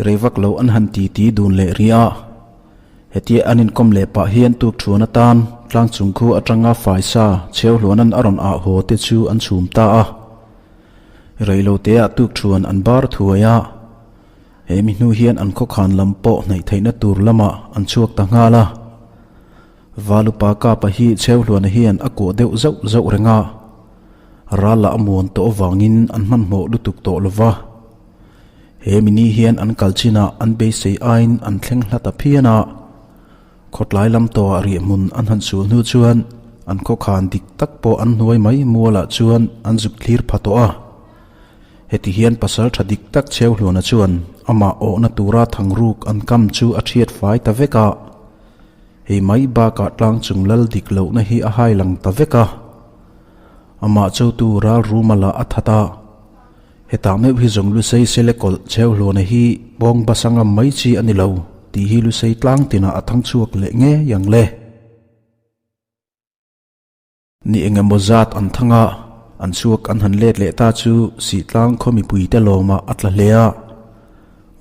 Rei vak lo an han titi dun leh rih a. Hetia an inkawm leh pah hian tuk thuan atan tlang chung khu atanga faisa chheu hluanan a rawn ah haw te chu an chhum ta a. Rei lo teah tuk thuan an bar thuai a. He mi hnu hian an khawkhan lam pawh hnaih theihna tur lamah an chhuak ta nghal a. Valupa Kapa hi chheu hluana hian a kuah deuh zauh zauh reng a. Ral lah a muan tawh avangin an hmanhmawh lutuk tawh lova. He mini hian an kal chinah an beisei aiin an thleng hla ta phian a, khawtlai lam tawhah riahhmun an han sul hnu chuan an khawkhan dik tak pawh an hnuai mai mualah chuan an zuk thlir pha tawh a. Heti hian pasal tha dik tak Chheuhluana chuan amah awhna tura thangruk an kam chu a thiat fai ta vek a, hei mai bakah tlang chung lal dik lohna hi a hai lang ta vek a, amah chotu ral ruma lah a that a. Hetah meuh hi zawng Lusei sele kawlh cheu hluana hi pawng basa ngam mai chi a ni lo tih hi Lusei tlang tinah a thang chhuak leh ngei ang le. Ni eng emaw zat an thang a, an chhuak an han let leh ta chu Sihtlang khaw mipuite lawmah a tla hle a.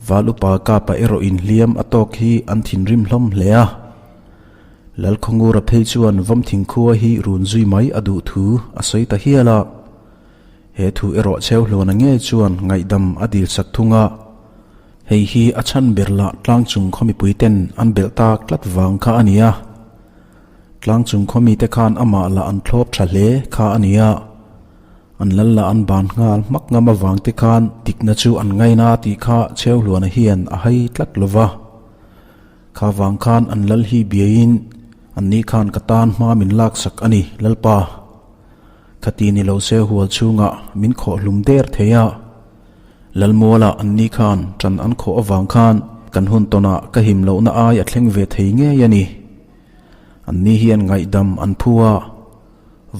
Val upa Kapa erawh inhliam a tawk hi an thinrim hlawm hle a. Lalkhawngura phei chuan Vawmthing khua hi run zui mai a duh thu a sawi ta hial a. He thu erawh cheu hluana ngei chuan ngaihdam a dil sak thung a, hei hi a chhan ber lah tlang chung khaw mipui ten an belh tak tlat vang kha a ni a. Tlang chung khaw mite khan amah lah an thlawp tha hle kha a ni a, an lal lah an ban nghal hmak ngam avang te khan dikna chu an ngaina tih kha cheu hluana hian a hai tlat lo va. Kha vang khan an lal hi biaiin an ni khan ka tan hma min laksak a ni, Lalpa. Khati ni lo se hual chhungah min khawh hlum der thei a, Lalmualah an ni khan ṭan an khawh avang khan kan hun tawnah ka him lohna ai a thleng ve thei ngei a ni. An ni hian ngaihdam an phu a,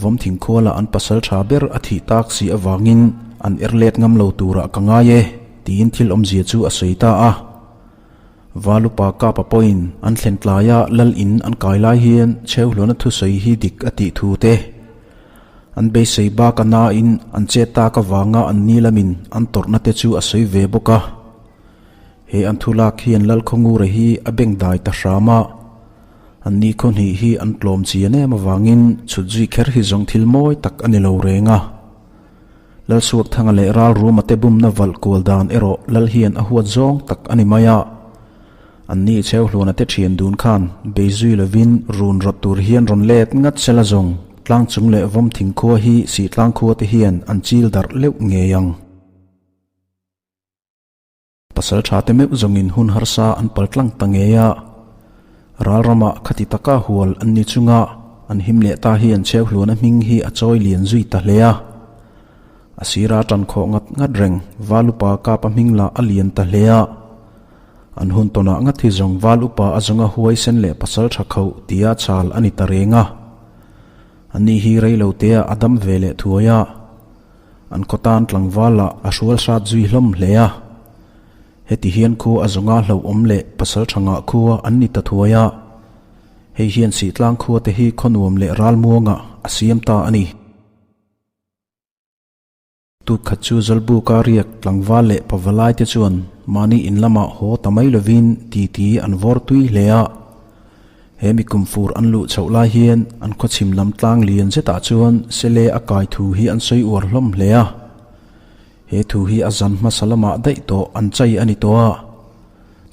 Vawmthing khualah an pasal ṭha ber a thih tak si avangin an er let ngam lo turah ka ngai e, tiin thil awmzia chu a sawi ta a. Valupa Kapa pawhin an thlen tlaia lal in an kai lai hian Chheuhluana thusawi hi dik a tih thu te an beisei bak a nain an chet tak avanga an ni lamin an tawrhna te chu a sawi ve bawk a. He an thu lak hian Lalkhawngura hi a beng dai ta hram a, an ni khaw hnih hi an tlawm chian em avangin chhut zui kher hi zawng thil mawi tak a ni lo reng a. Lalsuakthanga leh Ralruma te bumna valh kual dan erawh Lal hian a huat zawng tak a ni mai a. An ni Chheuhluana te thian dun khan bei zui lovin run rawt tur hian rawn let ngat sela zawng tlang chung leh vawm thing khua hi Sihtlang khua te hian an chil darh leuh ngei ang. Pasal tha te meuh zawngin hun harsa an pal tlang ta ngei a, ral ramah khati taka hual an ni chunga an him leh ta hian Chheuhluana hming hi a chawi lian zui ta hle a. A sira tan khawh ngat ngat reng Val upa Kapa hming lah a lian ta hle a. An hun tawnah ngat hi zawng Val upa a zawnga huaisen leh pasal tha khauh tia chal a ni ta reng a. Ani hi reilotea a dam ve leh thuai a. An khaw tan tlangval ah a hrual hrat zui hlawm hle a. Heti hian khu a zawnga hlauhawm leh pasal tha ngah khua an ni ta thuai a. Hei hian Sihtlang khua te hi khaw nuam leh ral muangah a siam ta a ni. Tuk khat chu Zawlbuka riak tlangval leh pavalai te chuan mahni in lamah haw ta mai lovin titi an vawr tui hle a. He mi kum fur an luh chhoh lai hian an khawchhim lam tlang lian zetah chuan Sele a kai thu hi an sawi uar hlawm hle a. He thu hi a zan hmasa lamah daih tawh an chai a ni tawh a.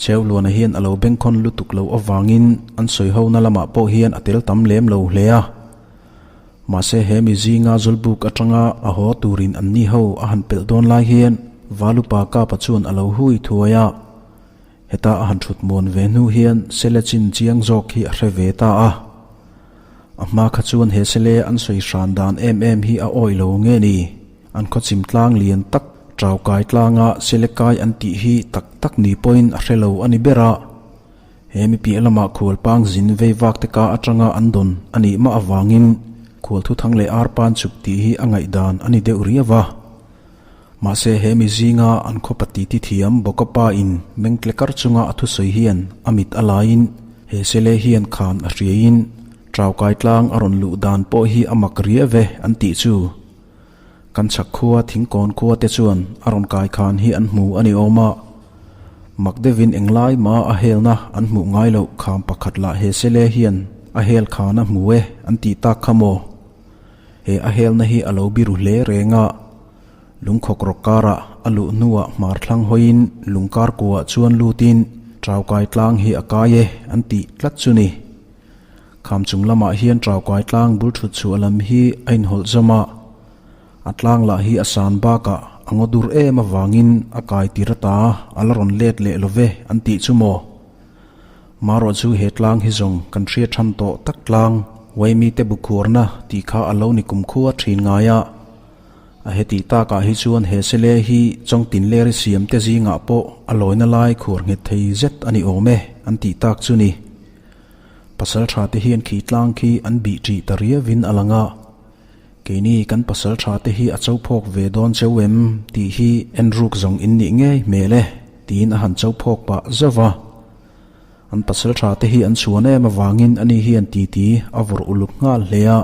Chheuhluana hian a lo bengkhawn lutuk loh avangin an sawi hona lamah pawh hian a tel tam lem lo hle a. Mahse he mi zinga Zawlbuk atanga a haw turin an ni ho a han pelh dawn lai hian Valupa Kapa chuan a lo hui thuai a. Heta a han thut muan ve hnu hian Sele chin chiang zawk hi a hre ve ta a. A hma kha chuan he Sele an sawi hran dan em em hi a awih lo nge ni? An khawchim tlang lian tak, Trau kai tlanga Sele kai an tih hi tak tak ni pawhin a hre lo a ni ber a. He mi piah lamah khual pang zin vei vak te ka atanga an dawn a nih mah avangin khual thuthang leh arpan chuk tih hi a ngaihdan a ni deuh riau a. Mahse he mi zinga an khaw pati ti thiam bawka pa in meng tle kar chunga a thusawi hian a mit a laiin he sele hian khan a hriaiin Trau kai tlang a rawn luh dan pawh hi a mak riau e an tih chu. Kan chhak khua thingkawn khua te chuan a rawn kai khan hi an hmu a ni awm a. Mak deuhin englai mah a helna an hmuh ngai loh kham pakhat lah he sele hian a hel khan a hmu e an tih tak kha maw? He a helna hi a lo biru hle reng a, lungkhawk rawk karah a luh hnuah hmar thlang hawiin lungkar kuah chuan lutin Traukai tlang hi a kai e an tih tlat chu ni. Kham chung lamah hian Traukai tlang bul thut chhuah lam hi a inhawlh zawm a. A tlang lah hi a san bakah a ngaw dur em avangin a kai tir ata a la rawn let leh lo ve an tih chu maw? Marawh chu he tlang hi zawng kan hria than tawh tak tlang Waimi te bukhuarna tih kha a lo ni kumkhua thin ngai a. A hetih takah hi chuan he sele hi chawngtin leri siam te zingah pawh a lawina lai khuar nghet thei zet a ni awm e an tih tak chu ni. Pasal tha te hian khi tlang khi an bih ṭih ta riavin a lang a. Keini kan pasal tha te hi a cho phawk ve dawn cheu em tih hi en ruk zawng in nih ngei hmel e tiin a han cho phawk pah zauh va. An pasal tha te hi an chhuan em avangin ani hian titi a vawrh uluk nghal hle a.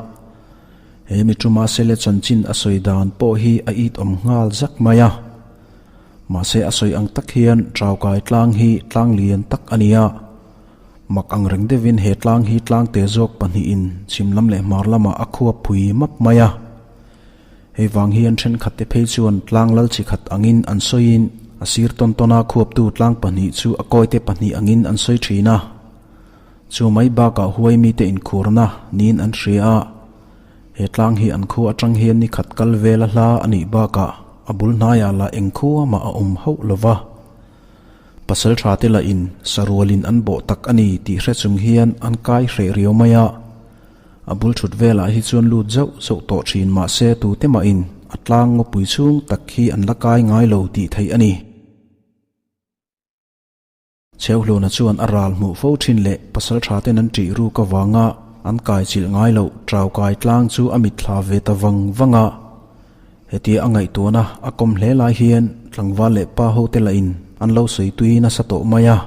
He mi tuma sele chanchin a sawi dan pawh hi a it awm nghal zak mai a. Mahse a sawi ang tak hian Traukai tlang hi tlang lian tak a ni a. Mak ang reng deuhin he tlang hi tlangte zawk pahnihin chhim lam leh hmar lamah a khuap phui map mai a. Hei vang hian thenkhatte phei chuan tlang lal chi khat angin an sawiin a sir tawn tawna khuaptu tlang pahnih chu a kawite pahnih angin an sawi thin a. Chu mai bakah huai mite inkhurna niin an hria a. He tlang hi an khu atang hian ni khat kal vel a hla a nih bakah a bul hnaiah lah eng khua mah a awm hauh lova. Pasal tha te lahin sarualin an bawh tak a ni tih hre chung hian an kai hreh riau mai a. A bul thut velah hi chuan lut zauh zauh tawh thin mahse tute mahin a tlang ngawpui chhung tak hi an la kai ngai lo tih theih a ni. Chheuhluna chuan a ral hmuh fo thin leh pasal tha ten an ṭih ruk avanga an kai chilh ngai loh ṭau kai tlang chu a mitthla ve ta vang vang a. Hetia a ngaihtuahna a kawm hle lai hian tlangval leh pa hote lahin an lo sawi tui nasa tawh mai a.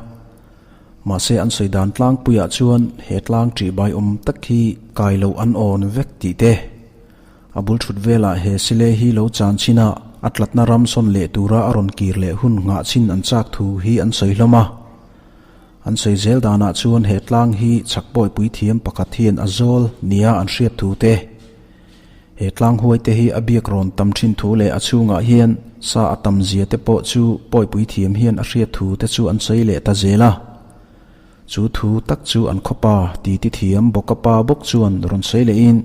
Mahse an sawi dan tlangpuiah chuan he tlang ṭihbai awm tak hi kai loh an awn vek tih te. A bul thut velah he sile hi lo chan chin a, a tlatna ram sawn leh tura a rawn kir leh hun nghah chin an chak thu hi an sawi hlawm a. An sawi zel danah chuan he tlang hi chhak pawipui thiam pakhat hian a zawl nia an hriat thu te. He tlang huai te hi a biak rawn tam thin thu leh a chhungah hian sa a tam zia te pawh chu pawipui thiam hian a hriat thu te chu an sawi leh ta zel a. Chu thu tak chu an khawpa ti ti thiam bawka pa bawk chuan rawn sawi lehin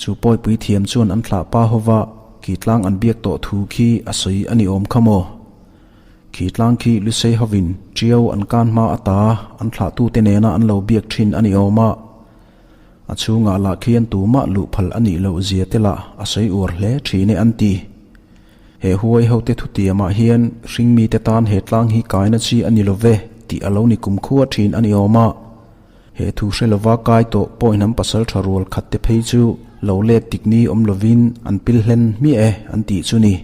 chu pawipui thiam chuan an thlah pa hova khi tlang an biak tawh thu khi a sawi a ni awm kha maw? Khi tlang khi Lusei hovin Tiau an kan hma ata an thlahtute nena an lo biak thin a ni awm a. A chhungah lah khian tumah luh phal a nih loh zia te lah a sawi uar hle thin e an ti. He huai hote thutiamah hian hringmite tan he tlang hi kaina chi a ni lo ve tih a lo ni kumkhua thin a ni awm a. He thu hre lova kai tawh pawh-inam pasal tha rual khat te phei chu lo let tik ni awm lovin an pil hlen hmiah e an tih chu ni.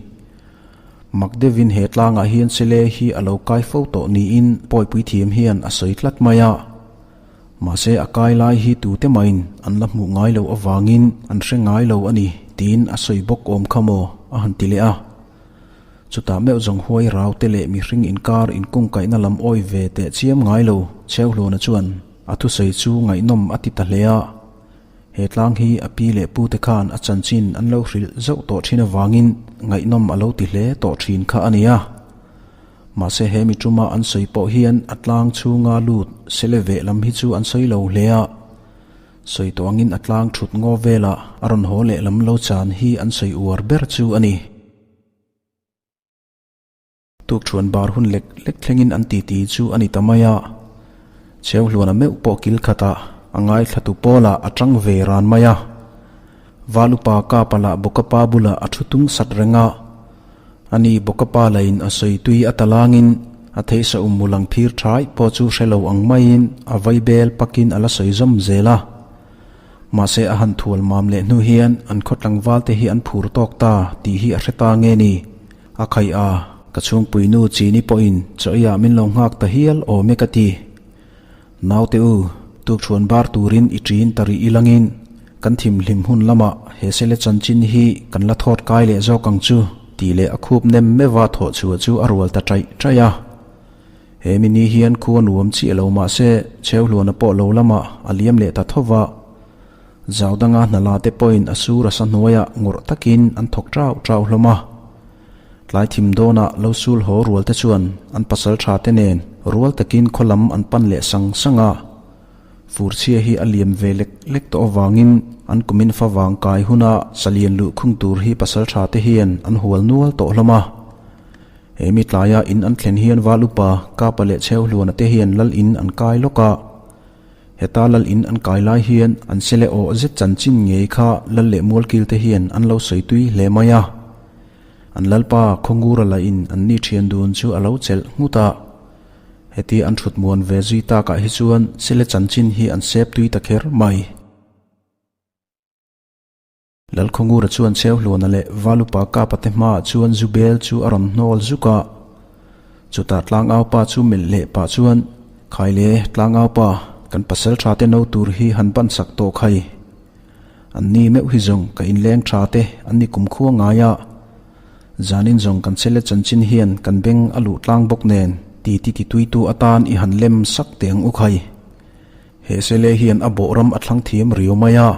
Mak deuhin he tlangah hian sele hi a lo kai fo tawh niin pawipui thiam hian a sawi tlat mai a. Mahse a kai lai hi tute mahin an la hmuh ngai loh avangin an hre ngai lo a ni tiin a sawi bawk awm kha maw a han ti leh a. Chutah meuh zawng huai rau te leh mihring inkar inkungkaihna lam awi ve teh chiam ngai lo Chheuhluna chuan a thusawi chu ngaihnawm a ti ta hle a. He tlang hi a pi leh pute khan a chanchin an lo hrilh zauh tawh thin avangin ngaihnawm a lo ti hle tawh thin kha a ni a. Mahse he mi tuma an sawi pawh hian a tlang chhunga lut sele veh lam hi chu an sawi lo hle a. Sawi tawh angin a tlang thut ngaw velah a rawn haw leh lam lo chan hi an sawi uar ber chu a ni. Tukṭhuan bar hun lek lek thlengin an titi chu a ni ta mai a. Chheuhluana meuh pawh kil khatah a ngaithlatu pawlah a ṭang ve ran mai a. Valupa Kapa lah Bawkapa bulah a thu tung sat reng a. Ani Bawkapa lahin a sawi tui a talangin a theihsa um mu lang phir ṭhai pawh chu hre lo ang maiin a vai bel pakin a la sawi zawm zel a. Mahse a han thual mam leh hnu hian an khaw tlangval te hi an phur tawk ta tih hi a hre ta nge ni? A khaih a, ka chhungpui nu Chini pawhin chaw eiah min lo nghak ta hial awm e ka ti. Naute u, tukṭhuan bar turin i ṭin ta rih ilangin kan thimhlim hun lamah he sele chanchin hi kan la thawt kai leh zawk ang chu tih leh a khup nem meuha thawh chhuah chu a rual ta ṭaih ṭaih a. He mi ni hian khua nuam chiah lo mah se Chheuhluana pawh lo lamah a liam leh ta tho va. Zau danga hna la te pawhin a sur a sa hnuaiah ngawrh takin an thawk chau chau hlawm a. Tlai thim dawnah lo sul haw rual te chuan an pasal tha te nen rual takin khaw lam an pan leh sang sang a. Furchhia hi a liam ve lek lek tawh avangin an kumin favang kai huna salian luh khung tur hi pasal tha te hian an hual nual tawh hlawm a. He mi tlaia in an thlen hian Val upa Kapa leh Chheuhluana te hian lal in an kai lawk a. Heta lal in an kai lai hian an sele awh zet chanchin ngei kha lal leh mualkil te hian an lo sawi tui hle mai a. An lalpa Khawngura lah in an ni thian dun chu a lo chelh nghut a. Heti an thut muan ve zui takah hi chuan sele chanchin hi an sep tui ta kher mai. Lalkhawngura chuan Cheuhluana leh Valupa Kapa te hmaah chuan Zubel chu a rawn hnawl zuk a. Chutah Tlangaupa chu melh leh pah chuan, Khaile, Tlangaupa, kan pasal tha te no tur hi han ban sak tawh khai. An ni meuh hi zawng ka inleng tha te an ni kumkhua ngai a. Zanin zawng kan chele chanchin hian kan beng a luh tlang bawk nen ti ti ti tuitu atan i han lem sak teh ang u khai. He sele hian a bawh ram a thlang thiam riau mai a.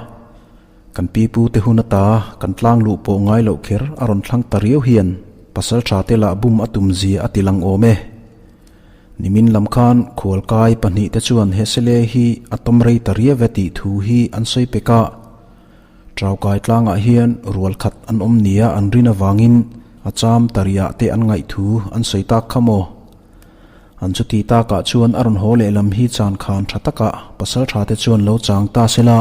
Kan pipu te hun ata kan tlang luh pawh ngai loh kher a rawn thlang ta riau hian pasal tha te lah bum a tum zia a ti lang awm e. Nimin lam khan khualkai pahnih te chuan he sele hi a tawm rei ta riau e tih thu hi an sawi pek a. Traukai tlangah hian rual khat an awm nia an rin avangin a cham ta riah te an ngaih thu an sawi tak kha maw? An chuti takah chuan a rawn haw lehlam hi chan khan tha takah pasal tha te chuan lo chang ta sela.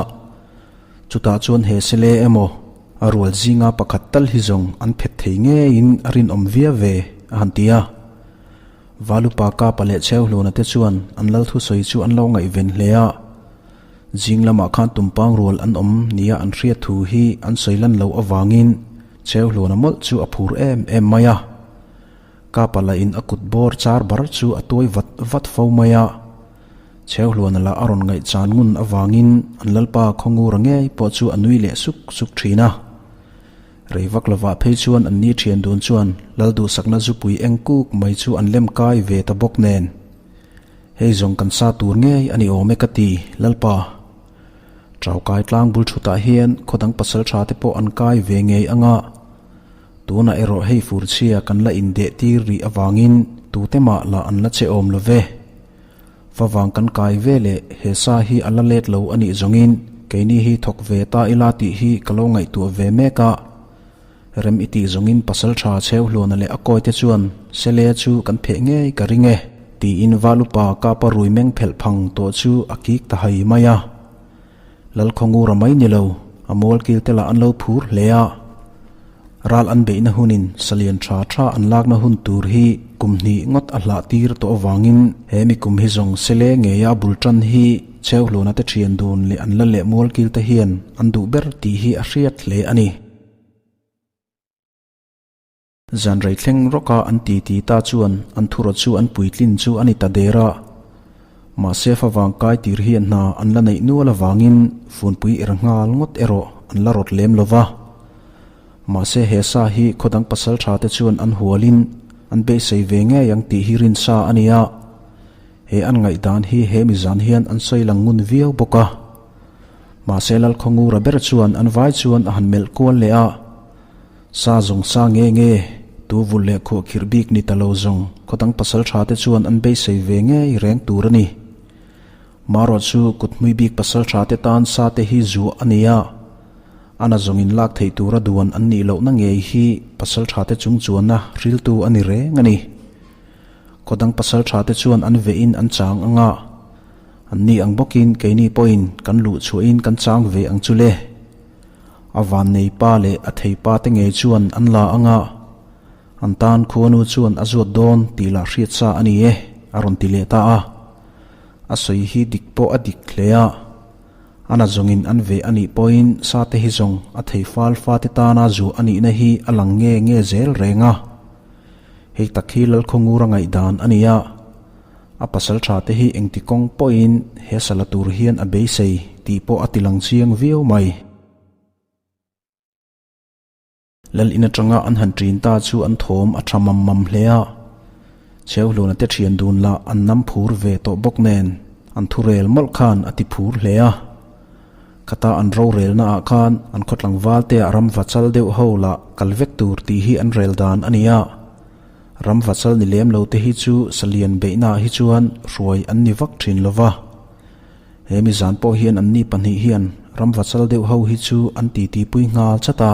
Chutah chuan he sele emaw a rual zinga pakhat tal hi zawng an phet thei ngeiin a rinawm viau ve a han ti a. Valupa Kapa leh Chheuhluna te chuan an lal thusawi chu an lo ngaihven hle a. Zing lamah khan tumpang rual an awm nia an hriat thu hi an sawi lan loh avangin Chheuhluna mawlh chu a phur em em mai a. Kapa lahin a kut bawr char bar chu a tuai vat vat fo mai a. Chheuhluana lah a rawn ngaihchan ngun avangin an lalpa Khawngura ngei pawh chu a nui leh suk suk thin a. Rei vak lovah phei chuan an ni thian dun chuan lal duhsakna zupui eng kuk mai chu an lem kai ve ta bawk nen. Hei zawng kan sa tur ngei a ni awm e ka ti, lalpa. Traukai tlang bul thutah hian khaw dang pasal tha te pawh an kai ve ngei anga. Tunah erawh hei furchhia kan la indeh tir rih avangin tute mah lah an la che awm lo ve. Favang kan kai ve leh he sa hi a la let lo a nih zawngin keini hi thawk ve ta ila tih hi ka lo ngaihtuah ve mek a. Rem i tih zawngin pasal tha Chheuhluana leh a kawite chuan Sele chu kan pheh ngei ka ring e tiin Valupa kapa rui meng phelh phang tawh chu a kik ta hai mai a. Lalkhawngura mai ni lo, a mualkil te lah an lo phur hle a. Ral an beihna hunin salian tha tha an lakna hun tur hi kum hnih ngawt a hlah tir tawh avangin he mi kum hi zawng sele ngeia bul tan hi Chheuhluna te thian dun leh an la leh mualkil te hian an duh ber tih hi a hriat hle a ni. Zan rei thleng rawka an ti ti ta chuan an thurawt chu an puitlin chu a ni ta der a. Mahse favang kai tir hian hna an la neih nual avangin funpui er nghal ngawt erawh an la rawt lem lo va. Mahse he sa hi khaw dang pasal tha te chuan an hualin an beisei ve ngei ang tih hi rinsa a ni a. He an ngaihdan hi he mizan hian an sawi lang ngun viau bawk a. Mahse Lalkhawngura ber chuan an vai chuan a han melh kual leh a. Sa zawng sa nge nge, tu vulh leh khuah khirh bik ni ta lo zawng khawdang pasal tha te chuan an beisei ve ngei reng tur a ni. Marawh chu kut hmui bik pasal tha te tan sa te hi zuah a ni a, a na zawng in lak theih tura duan an nih lohna ngei hi pasal tha te chung chuanna riltu a ni reng a ni. Khawdang pasal tha te chuan an veh in an chang ang a, an ni ang bawkin keini pawhin kan luh chhuahin kan chang ve ang chu le. A vannei pa leh a thei pa te ngei chuan an la ang a, an tan khuanu chuan a zuat dawn tih lah hriat sa a ni e, a rawn ti leh ta a. A sawi hi dik pawh a dik hle a, a na zawngin an veh a nih pawhin sa te hi zawng a thei fal fa te tana zuah a nihna hi a lang nge nge zel reng a. Hei tak hi Lalkhawngura ngaihdan a ni a. A pasal tha te hi engti kawng pawhin he sala tur hian a beisei tih pawh a ti lang chiang viau mai. Lal in atanga an han ṭin ta chu an thawm a ṭha mam mam hle a. Chheuhluna te thian dun lah an nam phur ve tawh bawk nen an thurel mawlh khan a ti phur hle a. Khata an rorelna ah khan an khaw tlangval te ah ram vachal deuh ho lah kal vek tur tih hi an rel dan a ni a. Ram vachal ni lem lo te hi chu salian beihna ah hi chuan hruai an ni vak thin lo va. He mi zan pawh hian anni pahnih hian ram vachal deuh ho hi chu an titi pui nghal chat a.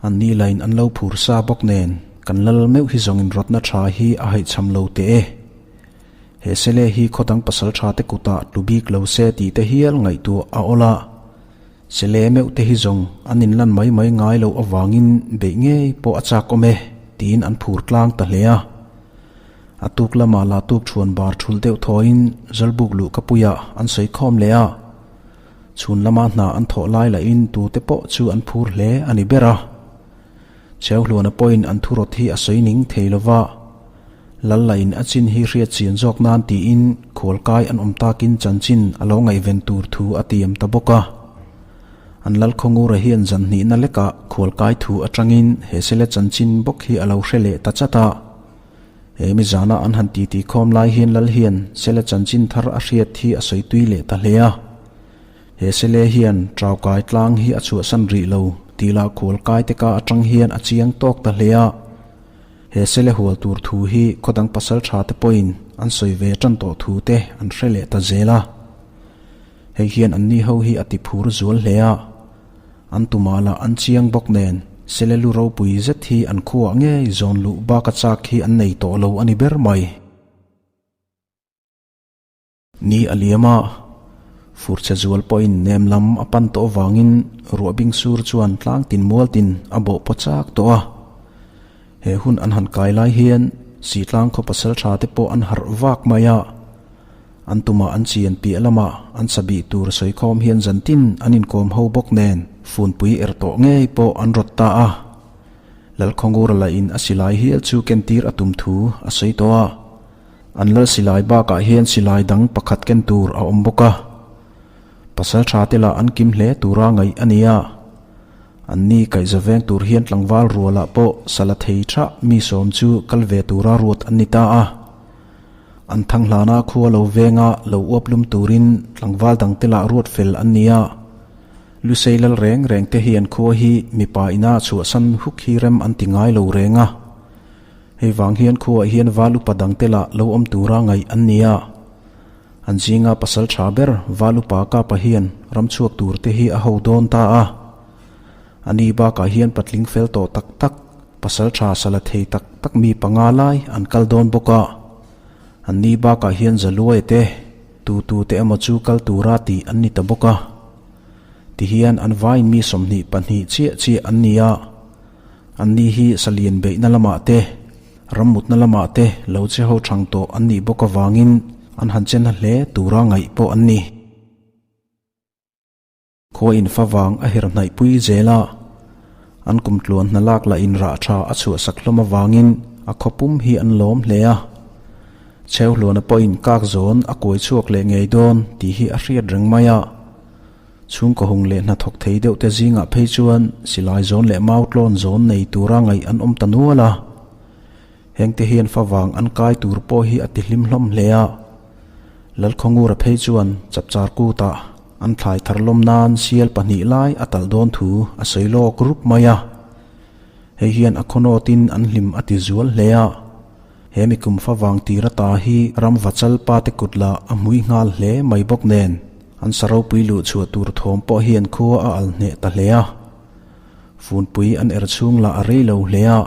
Anni lain an lo phur sa bawk nen kan lal meuh hi zawngin rawtna tha hi a haihchham lo teh e. He sele hi khawdang pasal tha te kutah tlu bik lo se tih te hial ngaihtuah a awl a. Sele meuh te hi zawng an inlan mai mai ngai loh avangin beih ngei pawh a chak awm e tiin an phur tlang ta hle a. A tuk lamah lah tuk chhuan bar thul deuh thawiin Zalbuk luh ka puiah an sawi khawm leh a. Chhun lama hna an thawh lai lahin tute pawh chu an phur hle a ni ber a. Cheuhluana pawhin an thurawt hi a sawi ning thei lo va, Lal-lain a chin hi hriat chian zawk nan tiin khualkai an awm takin chanchin a lo ngaihven tur thu a tiam ta bawk a. An Lalkhawngura hian zan hnihna lekah khualkai thu atangin he sele chanchin bawk hi a lo hre leh ta chat a. He mi zana an han titi khawm lai hian Lal hian Sele chanchin thar a hriat hi a sawi tui leh ta hle a. He Sele hian Traukai tlang hi a chhuahsan rih lo tih lah khualkai te ka atang hian a chiang tawk ta hle a. He Sele hual tur thu hi khawdang pasal tha te pawhin an sawi ve tan tawh thu te an hre leh ta zel a. Hei hian anni ho hi a ti phur zual hle a. An tumah lah an chiang bawk nen, Sele lu ropui zet hi an khuaah ngei zawn luh baka chak hi an nei tawh lo a ni ber mai. Ni a liam a, furchhe zual pawhin nem lam a pan tawh avangin ruah bing sur chuan tlang tin mual tin a bawh paw chak tawh a. He hun an han kai lai hian Sitlang khaw pasal tha te pawh an harh vak mai a. An tumah an chian piah lamah an sabih tur sawikhawm hian zantin an inkawm ho bawk nen funpui er tawh ngei pawh an rawt ta a. Lalkhawngura lahin a silai hial chu kentir a tum thu a sawi tawh a. An lal silai bakah hian silai dang pakhat ken tur a awm bawk a. Pasal tha te lah an kim hle tura ngaih a ni a. Anni kaihza veng tur hian tlangval rualah pawh sala thei thah mi sawm chu kal ve tura ruat an ni ta a. An thang hlana khua lo venga lo uap lum turin tlangval dangte lah ruat fel an ni a. Lusei lal reng reng te hian khua hi mipa ina chhuahsan huk hi rem an ti ngai lo reng a. Hei vang hian khuaah hian val upa dangte lah lo awm tura ngaih an ni a. An zinga pasal tha ber val upa Kapa hian ram chhuak tur te hi a ho dawn ta a. A ni bakah hian patling fel tawh tak tak, pasal tha sala thei tak tak mi panga lai an kal dawn bawk a. An ni bakah hian Zaluai te, tu tu te emaw chu kal tura tih an ni ta bawk a. Tihian an vaiin mi 22 chiah chiah an ni a. Anni hi salian beihna lamah te, rammutna lamah te lo che ho thang tawh an nih bawk avangin an han che na hle tura ngaih pawh an ni. Khua in favang a her hnaih pui zel a, an kum tluan hna lak lah in rah tha a chhuahsak hlawm avangin a khaw pum hi an lawm hle a. Chheuhluana pawhin kak zawn a kuai chhuak leh ngei dawn tih hi a hriat reng mai a. Chhungkaw hung leh hnathawk thei deuh te zingah phei chuan silai zawn leh mau tlawn zawn nei tura ngaih an awm ta nual a. Hengte hian favang an kai tur pawh hi a ti hlim hlawm hle a. Lalkhawngura phei chuan chapchar kutah an thlai thar lawm nan sial pahnih lai a talh dawn thu a sawi lawk rup mai a. Hei hian a khawnawtin an hlim a ti zual hle a. He mi kum favang tir ata hi ram vachal pa te kut lah a hmui nghal hle mai bawk nen an sa ropui luh chhuah tur thawm pawh hian khua a al hneh ta hle a. Funpui an er chhung lah a rei lo hle a.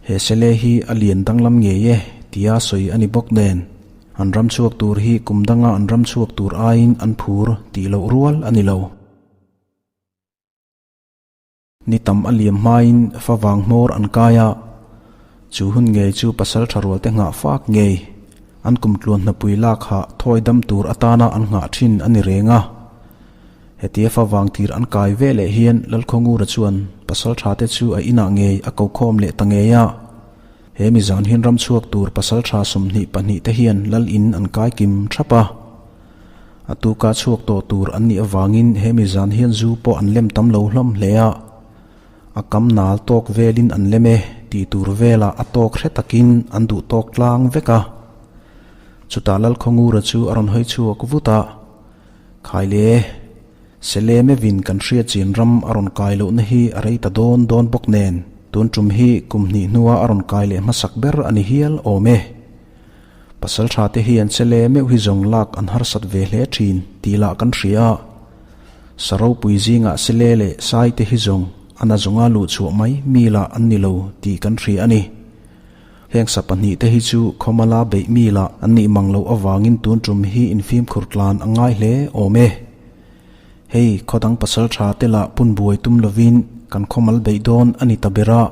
He sele hi a lian danglam ngei e tia sawi a ni bawk nen an ram chhuak tur hi kum danga an ram chhuak tur aiin an phur tih loh rual a ni lo. Ni tam a liam hmain favang hmawr an kai a, chu hun ngei chu pasal tha rual te nghah fak ngei an kum tluan hnapui lak hah thawi dam tur atana an nghah thin a ni reng a. Hetia favang tir an kai ve leh hian Lalkhawngura chuan pasal tha te chu a inah ngei a ko khawm leh ta ngei a. He mi zan hian ram chhuak tur pasal tha 22 te hian lal in an kai kim thap a. A tuka chhuak tawh tur an nih avangin he mi zan hian zu pawh an lem tam lo hlawm hle a. A kam nal tawk velin an lem e. tih tur velah a tawk hre takin an duh tawk tlang vek a. Chutah Lalkhawngura chu a rawn hawi chhuak vut a, Khaile, Selemevin kan hriat chin ram a rawn kai lohna hi a rei ta dawn dawn bawk nen, tun tum hi kum hnih hnua a rawn kai leh hmasak ber a ni hial awm e. Pasal tha te hian Sele meuh hi zawng lak an harsat ve hle thin tih lah kan hria a. Sa ropui zingah Sele leh Sai te hi zawng a na zawnga luh chhuah mai mi lah an ni lo tih kan hria a ni. Heng sa pahnihte hi chu khawmala beih mi lah an nih mang loh avangin tun tum hi infimkhur tlan a ngai hle awm e. Hei, khawdang pasal tha te lah pun buai tum lovin kan khawmal beih dawn a ni ta ber a.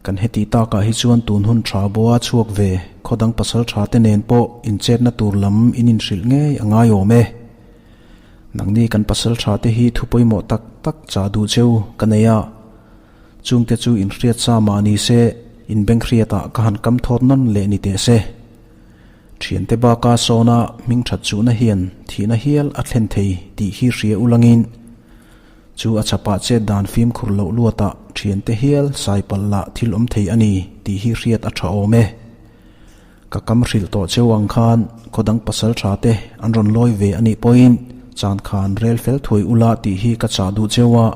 Kan heti takah hi chuan tun hun tha boa chhuak ve khawdang pasal tha te nen pawh inchetna tur lam in inhrilh ngei a ngai awm e. Nangni kan pasal tha te hi thu pawimawh tak tak chah duh cheu ka nei a. Chungte chu inhriat sa mah ni se, inbenghriatah ka han kam thawt nawn leh ni teh se. Thiante baka sawna hming that chuhna hian thihna hial a thlen thei tih hi hria ulangin, chu a chhapah chet dan fimkhur loh luatah thiante hial sai palh lah thil awm thei a ni tih hi hriat a tha awm e. Ka kam hrilh tawh cheu ang khan khawdang pasal tha te an rawn lawi ve a nih pawhin chan khan rel fel thuai ula tih hi ka chah duh cheu a.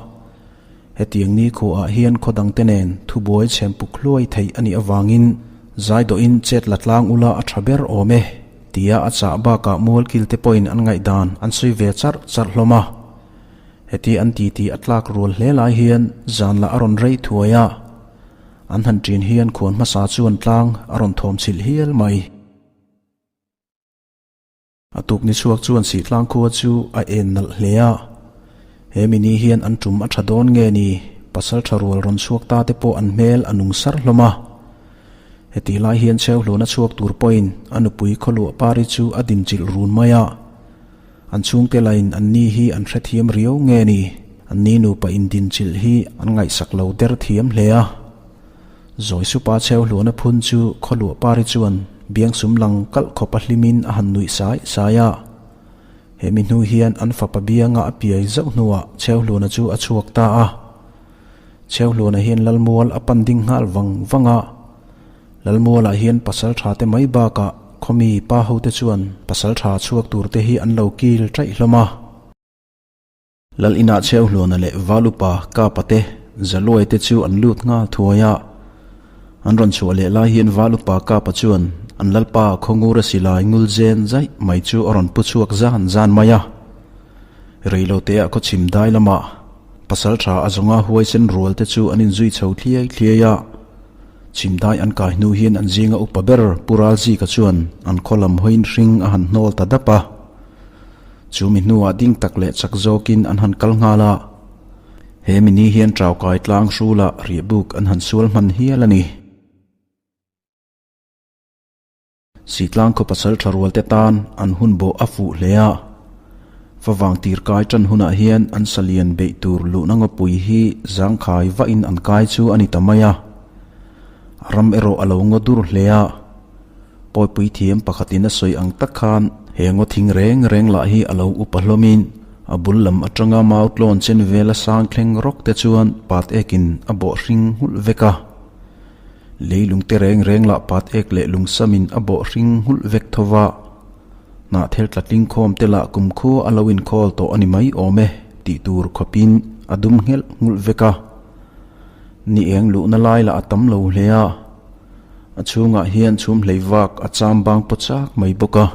Hetiang ni khuaah hian khaw dangte nen thubuai chhem puk hluai theih a nih avangin zaidawhin chet la tlang ula a tha ber awm e, tia a chah bakah mualkilte pawhin an ngaihdan an sawi ve charh charh hlawm a. Heti an titi a tlak rual hle lai hian zan lah a rawn rei thuai a, an han ṭin hian khuan hmasa chuan tlang a rawn thawm chhilh hial mai. A tuk ni chhuak chuan Sihtlang khua chu a en nalh hle a. He mi ni hian an tum a tha dawn nge ni, pasal tha rual rawn chhuak ta te pawh an hmel a nung sar hlawm a. Heti lai hian Chheuhluna chhuak tur pawhin a nupui khawluah pari chu a dinchilh run mai a. An chhungte lain an ni hi an hrethiam riau nge ni, an ni nupa indinchilh hi an ngaihsak lo der thiam hle a. Zawi supa cheu hluana phun chu khawluah pari chuan biangsum lang kalh khawp a hlimin a han nuih sai sai a. He mi hnu hian an fapa bianga a piai zauh hnuah cheu hluana chu a chhuak ta a. Cheu hluana hian Lalmual a pan ding nghal vang vang a. Lalmualah hian pasal tha te mai bakah khawmi pa hote chuan pasal tha chhuak tur te hi an lo kil taih hlawm a. Lal inah Chheuhluana leh Valupa Kapa te Zaluai te chu an lut nghal thuai a. An rawn chhuah leh lai hian Valupa Kapa chuan an Lalpa Khawngura silai ngul zen zaih mai chu a rawn pu chhuak zan zan mai a. Reiloteah khawchhim dai lamah pasaltha a zawnga huaisen rual te chu an inzui chho thliai thliai a. Chhim dai an kai hnu hian an zinga upa ber Pu Ralzika chuan an khaw lam hawiin hring a han hnawl ta dap a. Chu mi hnuah ding tak leh chak zawkin an han kal nghal a, he mi ni hian Traukai tlang hrulah riahbuk an han sual hman hial a ni. Sitlang khaw pasal tha rualte tan an hun bawh a fuh hle a, favang tir kai tan hunah hian an salian beih tur luhna ngawpui hi zangkhai vahin an kai chu a ni ta mai a, a ram erawh a lo ngaw dur hle a. Pawipui thiam pakhatin a sawi ang tak khan he ngaw thing reng reng lah hi a lo upa hlawmin a bul lam atanga mau tlawn chen vela sang thleng rawk te chuan pat ekin a bawh hring nghulh vek a. Leilung te reng reng lah pat ek leh lungsamin a bawh hring nghulh vek tho va. Hnahthel tla tling khawm te lah kumkhua a lo inkhawl tawh a ni mai awm e tih tur khawpin a dum nghelh nghulh vek a. Ni eng luhna lai lah a tam lo hle a. A chhungah hian chhum hlei vak a cham bang paw chak mai bawk a.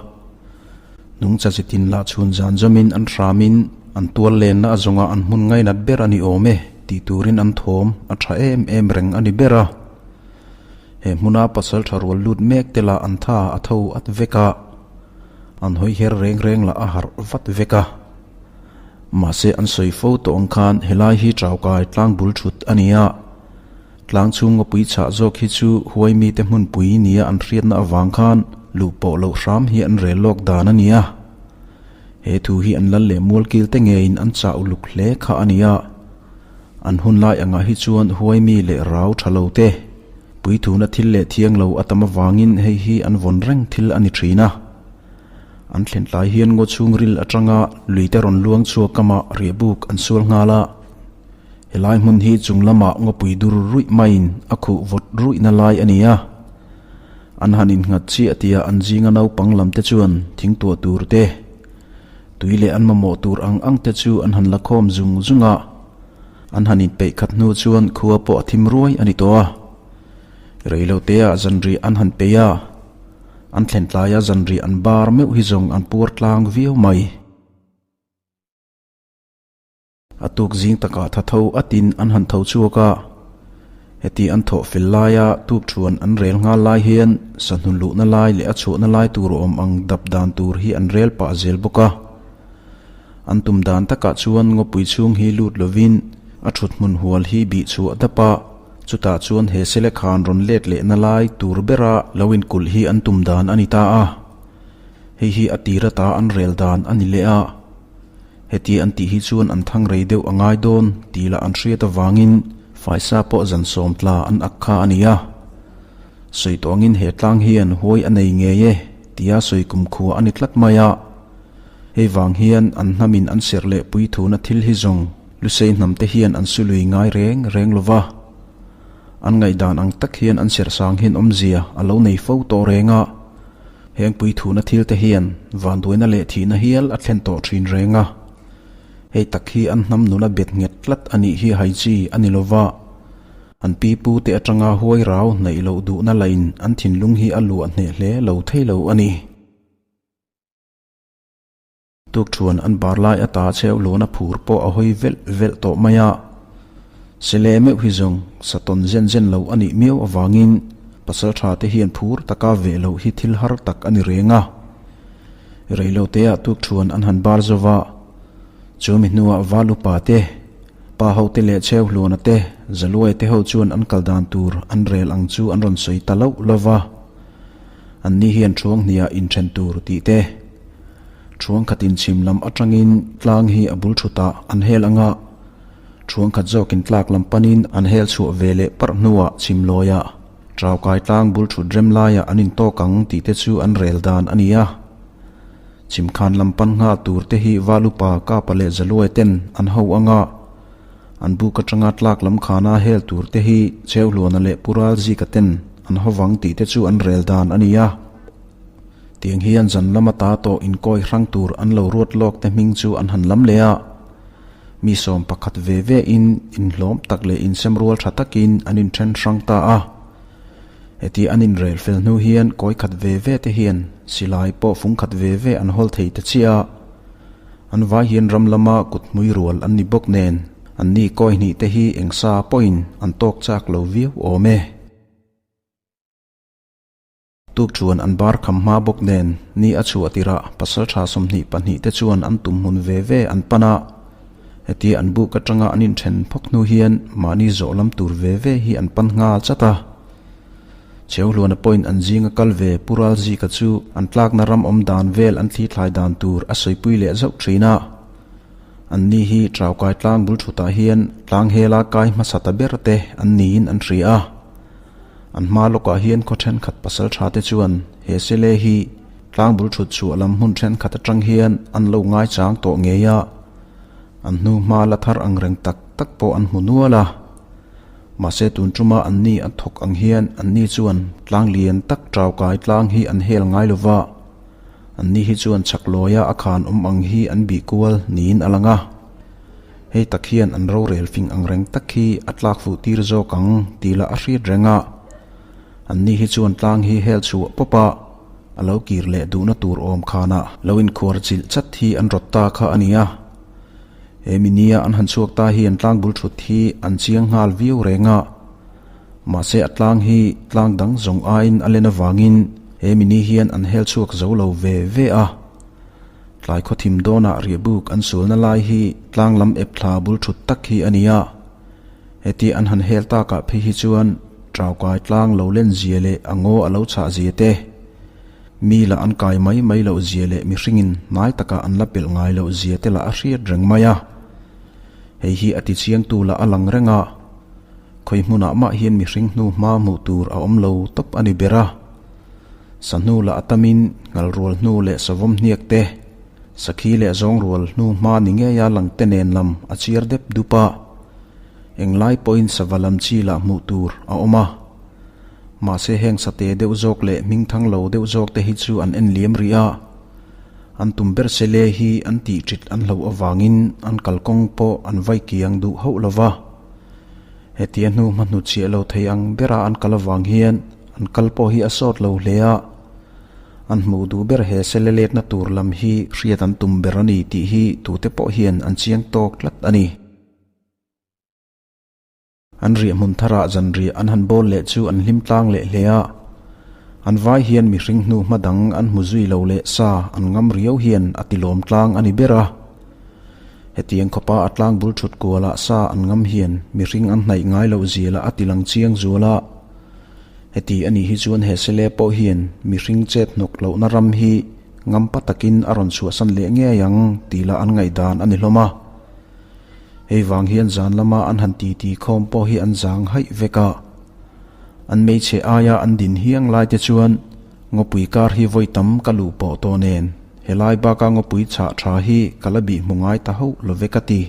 Nungcha chi tin lah chhun zan zawmin an hramin an tual lenna a zawngah an hmun ngainat ber a ni awm e tih turin an thawm a tha em em reng a ni ber a. He hmuna pasal tha rual lut mek te lah an tha a tho at vek a, an hawi her reng reng lah a harh vat vek a. Mahse an sawi fo tawh ang khan helai hi Traukai tlang bul thut a ni a. Tlang chhung ngawpui chhah zawk hi chu huai mite hmunpui nia an hriatna avang khan luh pawh loh hram hi an rel lawk dan a ni a. He thu hi an lal leh mualkil te ngeiin an chah uluk hle kha a ni a. An hun lai angah hi chuan huai mi leh rau tha lo te, puithuna thil leh thiang lo a tam avangin hei hi an vawn reng thil a ni thin a. An thlen tlai hian ngaw chhungril atanga luite rawn luang chhuak kamah riahbuk an sual nghal a. Helai hmun hi chung lamah ngawpui dur ruih maiin a khuh vawt ruihna lai a ni a. An han innghat chiah tia an zinga naupang lam te chuan thing tuah tur te, tui leh an mamawh tur ang ang te chu an han la khawm zung zung a. An han inpeih khat hnu chuan khua pawh a thim ruai a ni tawh a. Reiloteah zanriah an han peih a, an thlen tlaia zanriah an bar meuh hi zawng an puar tlang viau mai. A tuk zing takah tha tho atin an han tho chhuak a, heti an thawh fel laia tuk thuan an rel nghal lai hian sahnu luhna lai leh a chhuahna lai tur awm ang dap dan tur hi an rel pah zel bawk a. An tum dan takah chuan ngawpui chhung hi lut lovin a thut hmun hual hi bih chhuah dap a, chutah chuan he sele khan rawn let lehna lai tur bera lo inkulh hi an tum dan a ni ta a. Hei hi a tir ata an rel dan a ni leh a. Heti an tih hi chuan an thang rei deuh a ngai dawn tih lah an hriat avangin faisa pawh zan sawm tla an ak kha a ni a. Sawi tawngin he tlang hian huai a nei ngei e tia sawi kumkhua a ni tlat mai a. Hei vang hian an hnamin an serh leh puithuna thil hi zawng Lusei hnam te hian an sului ngai reng reng lo va. An ngaihdan ang tak hian an serh sang hian awmzia a lo nei fo tawh reng a. Heng puithuna thil te hian vanduaina leh thihna hial a thlen tawh thin reng a. Hei tak hi an hnam nuna bet nghet tlat a nih hi hai chi a ni lo va. An pi pu te atanga huai rau hnaih loh duhna lain an thinlung hi a luah hneh hle lo thei lo a ni. Tukṭhuan an bar lai ata cheu luna phur pawh a hawi velh velh tawh mai a. Sele meuh hi zawng satawn zen zen lo a nih miau avangin pasalṭha te hian phur taka veh loh hi thil har tak a ni reng a. Reiloteah tukṭhuan an han bar zo va, chu mi hnuah val upa te, pa ho te leh cheu hluana te, Zaluai te ho chuan an kal dan tur an rel ang chu an rawn sawi ta loh lo va. Anni hian thuang hniah inthen tur tih te, Thuang khatin chhim lam atangin tlang hi a bul thutah an hel ang a, thuang khat zawkin tlak lam panin an hel chhuah ve leh parh hnuah chhim lawiah Traukai tlang bul thut rem laiah an intawk ang tih te chu an rel dan a ni a. Chhimkhan lam pan nghal tur te hi Valupa, Kapa leh Zaluai ten an ho ang a, an buk atanga tlak lam khana hel tur te hi Cheuhluana leh Pural Zika ten an ho vang tih te chu an rel dan a ni a. Tiang hian zan lama ta tawh inkawi hrang tur an lo ruat lawk te hming chu an han lam leh a. Mi 11 ve ve in inhlawm tak leh insem rual tha takin an inthen hrang ta a. Heti an inrel fel hnu hian kawi khat ve ve te hian silai pawh fung khat ve ve an hawl thei ta chiah a. An vai hian ram lama kut hmui rual an ni bawk nen an ni kawi hnih te hi eng sa pawhin an tawk chak lo viau awm e. Tuk chuan an bar kham hma bawk nen ni a chhuah tirah pasaltha 22 te chuan an tum hmun ve ve an pan a. Hetia an buk atanga an inthen phawk hnu hian mahni zawh lam tur ve ve hi an pan nghal chat a. Cheuhluana pawhin an zinga kal ve Pu Ralzika chu an tlakna ram awm dan vel an thlithlai dan tur a sawipui leh zauh thin a. Anni hi Traukai tlang bul thutah hian tlang hela kai hmasa ta ber te an niin an hria a. An hma lawkah hian khaw thenkhat pasal tha te chuan he sele hi tlang bul thut chhuah lam hmun thenkhat atang hian an lo ngaichang tawh ngei a, an hnu hma la thar ang reng tak tak pawh an hmu nual a. Mahse tun tuma an ni a thawk ang hian an ni chuan tlang lian tak taukai tlang hi an hel ngai lo va, an ni hi chuan chhak lawia a khan awm ang hi an bih kual niin a lang a. Hei tak hian an rorel fing ang reng tak hi a tlak fuh tir zawk ang tih lah a hriat reng a. An ni hi chuan tlang hi hel chhuah pawp a, a lo kir leh duhna tur awm khanah lo inkhuar chilh chat hi an rawt ta kha a ni a. He mi nia an han chhuak ta hian tlang bul thut hi an chiang nghal viau reng a. Mahse a tlang hi tlang dang zawng aiin a len avangin he mi ni hian an hel chhuak zo lo ve ve a. Tlai khawthim dawnah riahbuk an sualna lai hi tlang lam ep thla bul thut tak hi a ni a. Heti an han hel takah phei hi chuan Traukai tlang lo len zia leh a ngaw a lo chhah zia te, mi lah an kai mai mai loh zia leh mihringin hnai takah an la pelh ngai loh zia te lah a hriat reng mai a. Hei hi a tichiangtu lah a lang reng a, khawi hmunah mah hian mihring hnu hma hmuh tur a awm lo tawp a ni ber a. Sahnu lah a tamin ngal rual hnu leh savawm hniak te, sakhi leh zawng rual hnu hma ni ngeia lang te nen lam a chiar dep dup a. Englai pawhin sava lam chi lah hmuh tur a awm a. Mahse heng sate deuh zawk leh hming thang lo deuh zawk te hi chu an en liam rih a. An tum ber sele hi an tih ṭit an hloh avangin an kalkawng pawh an vai kiang duh hauh lo va. Hetia hnu hma hnutchhiah lo thei ang bera an kal avang hian an kal pawh hi a sawt lo hle a. An hmuh duh ber he sele letna tur lam hi hriat an tum ber a ni tih hi tute pawh hian an chiang tawk tlat a ni. An riah hmun tharah zanriah an han bawl leh chu an hlim tlang leh hle a. An vai hian mihring hnu hma dang an hmu zui lo leh sa an ngam riau hian a ti lawm tlang a ni ber a. Hetiang khawpa a tlang bul thut kualah sa an ngam hian mihring an hnaih ngai loh zialah a ti lang chiang zual a. Heti a nih hi chuan he sele pawh hian mihring chet hnawk lohna ram hi ngampa takin a rawn chhuahsan leh ngei ang tih lah an ngaihdan a ni hlawm a. Hei vang hian zan lama an han titi khawm pawh hi an zang haih vek a. An hmeichhe aia an din hiang lai te chuan ngawpui kar hi vawi tam ka luh pawh tawh nen helai baka ngawpui chhah tha hi ka la bih hmu ngai ta hauh lo ve ka ti.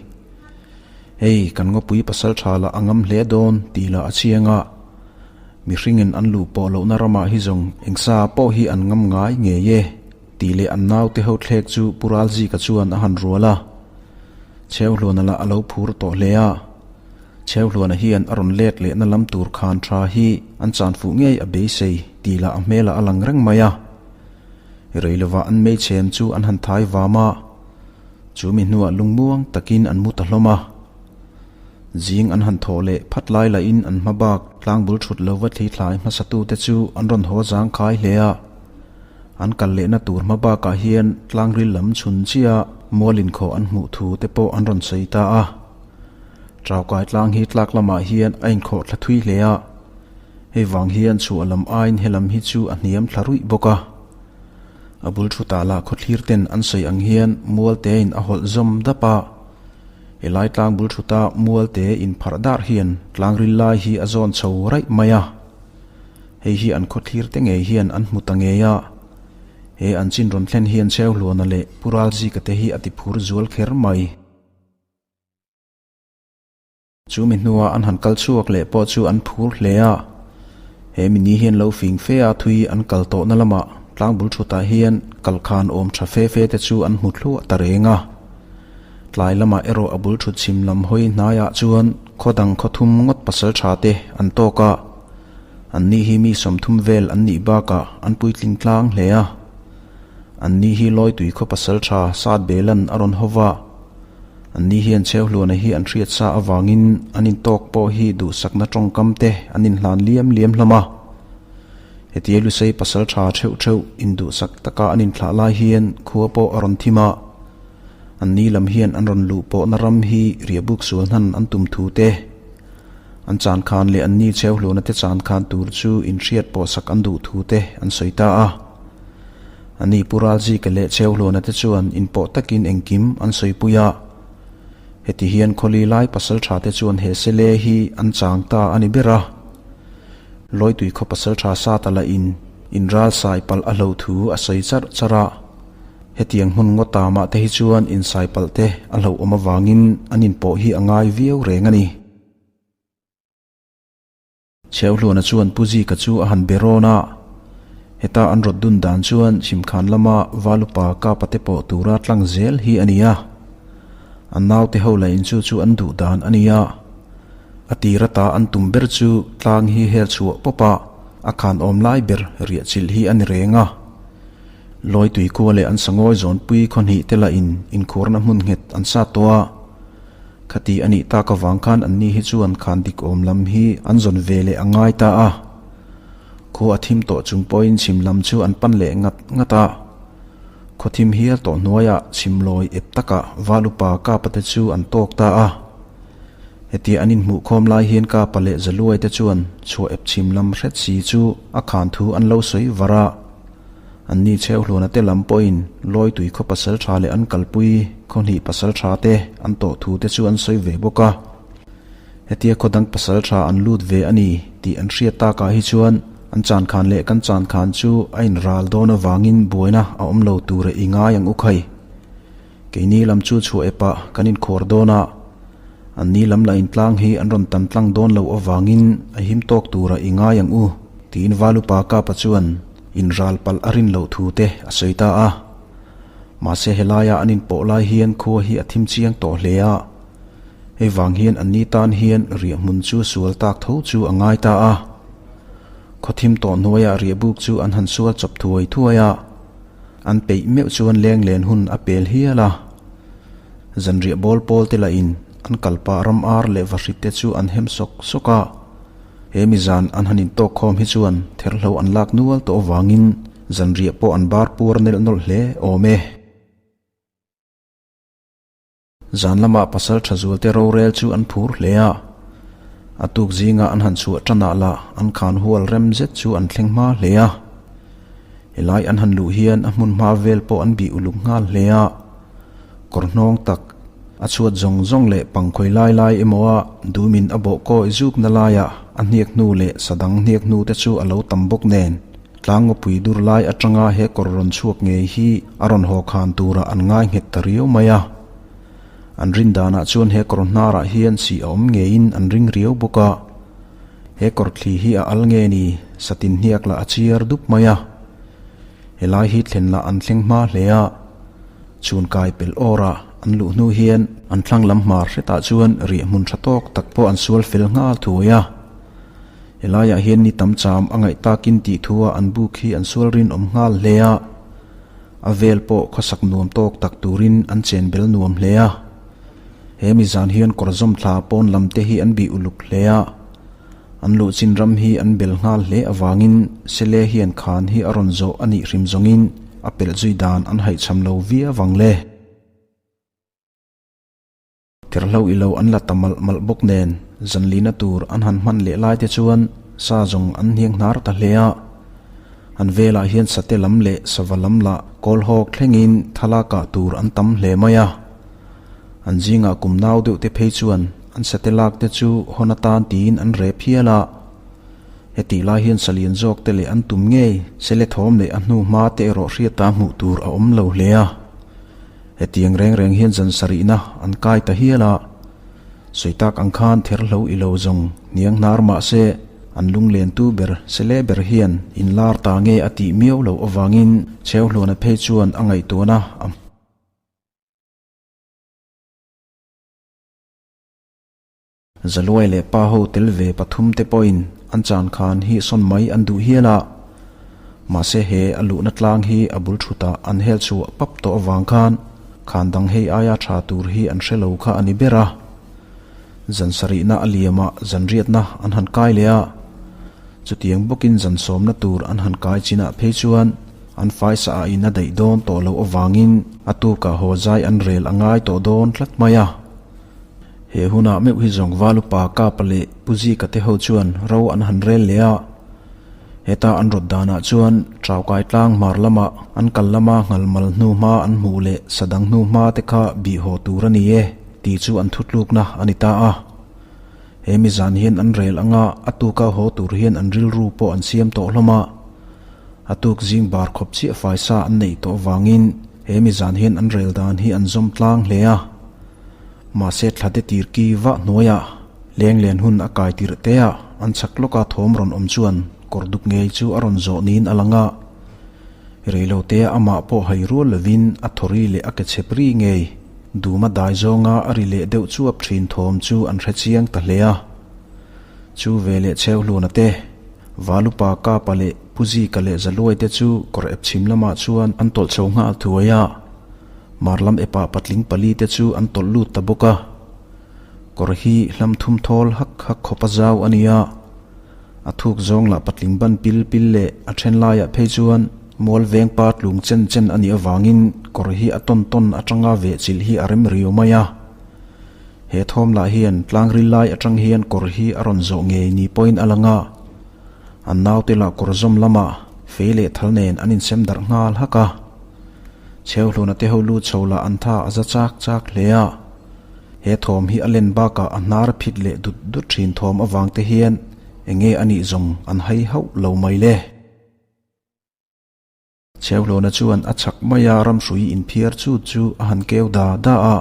Hei kan ngawpui pasal tha lah a ngam hle dawn tih lah a chiang a. Mihringin an luh pawh lohna ramah hi zawng engsa pawh hi an ngam ngai ngei e tih leh an naute ho thlek chu Pu Ralzika chuan a han rual a. Chheuhluana lah a lo phur tawh hle a. Chheuhluana hian a rawn let lehna lam tur khan tha hi an chan fuh ngei a beisei tih lah a hmelah a lang reng mai a. Rei lovah an meichhem chu an han thai vam a, chu mi hnuah lungmuang takin an mu ta hlawm a. Zing an han thawh leh phat lai lahin an hma bak tlangbul thut lova thli thlai hmasatute chu an rawn haw zangkhai hle a. An kal lehna tur hma bakah hian tlangril lam chhun chiah mual inkhawh an hmuh thu te pawh an rawn sawi ta a. Chaukai tlang hi tlak lamah hian a inkhawh thla thui hle a, hei vang hian chhuah lam aiin helam hi chu a hniam thla ruih bawk a. A bul thutah lah khawthlir ten an sawi ang hian mual tein a hawlh zawm dap a, helai tlang bul thuta mual te inpharh dar hian tlangril lai hi a zawn chho raih mai a. Hei hi an khawthlir te ngei hian an hmu ta ngei a, he an chin rawn thlen hian Cheuhluana leh Pu Ralzika te hi a ti phur zual kher mai. Chu mi hnua an han kal chhuak leh pawh chu an phur hle a, he mi ni hian lo fing fe a thui an kal tawhna lamah tlangbul thutah hian kalkhan awm tha fe fe te chu an hmu thluah ta reng a. Tlai lamah erawh a bul thut chhim lam hawi hnaiah chuan khaw dang khaw thum ngawt pasal tha te an tawk a, an ni hi mi 30 vel an nih bakah an puitling tlang hle a. An ni hi Lawitui khaw pasal tha Sat Belan a rawn haw va. An ni hian Chheuhluana hi an hriat sa avangin an intawk pawh hi duhsakna tawngkam te an inhlan liam liam hlawm a. Hetia Lusei pasal tha theuh theuh induhsak taka an inthlah lai hian khua pawh a rawn thim a. An ni lam hian an rawn luh pawhna ram hi riahbuk sual hnan an tum thu te, an chan khan leh an ni Chheuhluana te chan khan tur chu inhriat pawhsak an duh thu te an sawi ta a. A ni Pu Ralzika leh Chheuhluana te chuan inpawh takin engkim an sawipui a. Heti hian khawli lai pasal tha te chuan he sele hi an chang ta a ni ber a. Lawitui khaw pasal tha sa ta lahin inral sai palh a hlo thu a sawi charh charh a. Hetiang hmun ngawt tamah te hi chuan insai palh te a hlauhawm avangin an inpawh hi a ngai viau reng a ni. Chheuhluana chuan Pu Zika chu a han be rawn a, heta an rawt dun dan chuan Chhimkhan lama Valupa Kapa te pawh tura tlang zel hi a ni a. An naute ho la in chu chu an duh dan a ni a. A tir ata an tum ber chu tlang hi hel chhuah pawp a, a khan awm lai ber riah chilh hi a ni reng a. Lawitui khua leh an sangawi zawnpui khaw hnih te lah in inkhurna hmun nghet an sat tawh a. Khati a nih tak avang khan anni hi chuan khan dik awm lam hi an zawn ve leh a ngai ta a. Khua a thim tawh chung pawhin chhim lam chu an pan leh ngat ngat a. Khaw thim hial tawh hnuaiah chhim lawi ep takah Val upa Kapa te chu an tawk ta a. Hetia an inhmuhkhawm lai hian Kapa leh Zaluai te chuan chhuah ep chhim lam hret si chu a khan thu an lo sawi var a. An ni Chheuhluana te lam pawhin Lawitui khaw pasal tha leh an kalpui khaw hnih pasal tha te an tawh thu te chu an sawi ve bawk a. Hetia khaw dang pasal tha an lut ve a ni tih an hriat takah hi chuan an chan khan leh kan chan khan chu a inral dawn avangin buaina a awm lo tur e i ngai ang u khai. Keini lam chu chhuah epah kan inkhawr dawn a. Anni lam lah intlang hi an rawn tan tlang dawn loh avangin a him tawk turah i ngai ang u, tiin Valupa Kapa chuan inral palh a rin loh thu te a sawi ta a. Mahse helaia an inpawh lai hian khua hi a thim chiang tawh hle a, hei vang hian anni tan hian riahhmun chu sual tak tho chu a ngai ta a. Khaw thim tawh hnuaiah riahbuk chu an han sual chawp thuai thuai a, an peih meuh chuan leng len hun a pel hial a. Zanriah bawl pawl te lahin an kalpah ram ar leh vahrit te chu an hem sawk sawk a, he mi zan an han intawk khawm hi chuan therhlo an lak nual tawh avangin zanriah pawh an bar puar nelh nawlh hle awm e. Zan lamah pasal tha zualte rorel chu an phur hle a, a tuk zinga an han chhuah tanah lah an khan hual rem zet chu an thleng hma hle a. Helai an han luh hian a hmun hma vel pawh an bih uluk nghal hle a. Kawr hnawng tak, a chhuat zawng zawng leh pangkhawi lai lai emaw a dumin a bawh kawi zukna laiah a hniak hnu leh sa dang hniak hnu te chu a lo tam bawk nen, tlangngawpui dur lai atanga he kawr rawn chhuak ngei hi a rawn haw khan turah an ngai nghet ta riau mai a. An rin danah chuan he kawr hnarah hian sih a awm ngeiin an ring riau bawk a. He kawr thli hi a al nge ni, satin hniak lah a chiar dup mai a. Helai hi thlen lah an thleng hma hle a. Chhun kai pel awrah an luh hnu hian an thlang lam hmar hretah chuan riah hmun tha tawk tak pawh an sual fel nghal thuai a. Helaiah hian ni tam cham a ngaih takin tih thua an buk hi an sual rinawm nghal hle a. A vel pawh khawsak nuam tawk tak turin an chen bel nuam hle a. He mi zan hian kawr zawm thla pawn lam te hi an bih uluk hle a. An luh chin ram hi an bel nghal hle avangin Sele hian khan hi a rawn zawh a nih hrim zawngin a pelh zui dan an haihchham lo viau ang le. Therhlo i lo an la ta malh malh bawk nen zanlina tur an han hman leh lai te chuan sa zawng an hniang hnar ta hle a. An velah hian sate lam leh sava lam lah kawlhawk thlengin thala kah tur an tam hle mai a. An zingah kum nau deuh te phei chuan an sate lak te chu hawn atan tiin an rep hial a. Hetih lai hian salian zawk te leh an tum ngei sele thawm leh a hnu hma te erawh hriata hmuh tur a awm lo hle a. Hetiang reng reng hian zan sarihna an kai ta hial a. Sawi tak ang khan therhlo i lo zawng hniang hnar mah se an lunglentu ber sele ber hian inlar ta nge a tih miau loh avangin Chheuhluana phei chuan a ngaihtuahna a. Zaluai leh pa ho tel ve pathum te pawhin an chan khan hi sawn mai an duh hial a, mahse he a luhna tlang hi a bul thutah an hel chhuah pap tawh avang khan khan dang hei aia tha tur hi an hre lo kha a ni ber a. Zan sarihna a liamah zan riatna an han kai leh a, chutiang bawkin zan sawmna tur an han kai chinah phei chuan an faisa ah in a daih dawn tawh loh avangin a tukah haw zai an rel a ngai tawh dawn tlat mai a. He hunah meuh hi zawng Valupa Kapa leh Pu Zika te ho chuan ro an han rel leh a. Heta an rawt danah chuan Traukai tlang hmar lama an kal lama nghal mal hnu hma an hmuh leh sadang hnu hma te kha bih haw tur a ni e tih chu an thutlukna a ni ta a. He mi zan hian an rel anga a tuka haw tur hian an rilru pawh an siam tawh hlawm a. A tuk zing bar khawp chiah faisa an neih tawh vangin he mi zan hian an rel dan hi an zawm tlang hle a. Mahse thlate tir ki vah hnuaiah leng len hun a kai tirh te ah an chhak lawka thawm rawn awm chuan kawr duk ngei chu a rawn zawh niin a lang a. Reilo te ah amah pawh hai rual lovin a thawri leh a ke chhep ri ngei duma dai zawnga a ri leh deuh chuap thin thawm chu an hre chiang ta hle a. Chu ve leh Chheuhluna te, Valupa Kapa leh Pu Zika leh Zaluai te chu kawr ep chhim lamah chuan an tawlh chho nghal thuai a. Mar lam epah patling pali te chu an tawlh lut ta bawk a. Kawr hi hlam thum thawl hak hak khawp a zau a ni a. A thuk zawng lah patling ban pil pil leh a then laiah phei chuan mual veng pa tlung chen chen a nih avangin kawr hi a tawn tawn atanga veh chilh hi a rem riau mai a. He thawm lah hian tlang ril lai atang hian kawr hi a rawn zawh ngei ni pawhin a lang a. An naute lah kawr zawm lamah fei leh thal nen an insem darh nghal hak a. Chheuhluna te ho lut chho lah an tha a za chak chak hle a. He thawm hi a len bakah a hnar phit leh dut dut thin thawm avang te hian enge a nih zawng an hai hauh lo mai le. Chheuhluna chuan a chhak maia ramhrui inphiar chut chu a han keu da da a.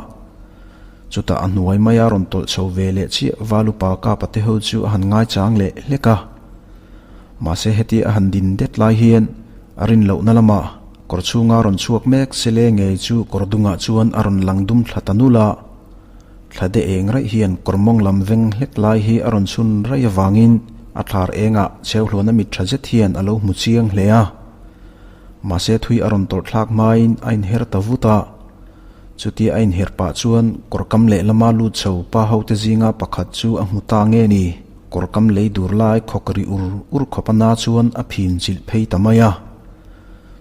Chutah a hnuai maia rawn tawlh chho ve leh chiah Valupa Kapa te ho chu a han ngaichang leh hlek a. Mahse hetia a han din det lai hian a rin lohna lamah kawr chhunga rawn chhuak mek sele ngei chu kawr dungah chuan a rawn lang dum thla ta nul a. Thla de eng raih hian kawr mawng lam veng hlek lai hi a rawn chhun raih avangin a thlar engah chheuhluana mit tha zet hian a lo hmu chiang hle a. Mahse thui a rawn tawrh thlak hmain a inher ta vut a. Chutia a inher pah chuan kawr kam lehlama lut chho pa hote zinga pakhat chu a hmu ta nge ni? Kawr kam lei dur lai khawk ri ur ur khawp a na chuan a phin chilh phei ta mai a.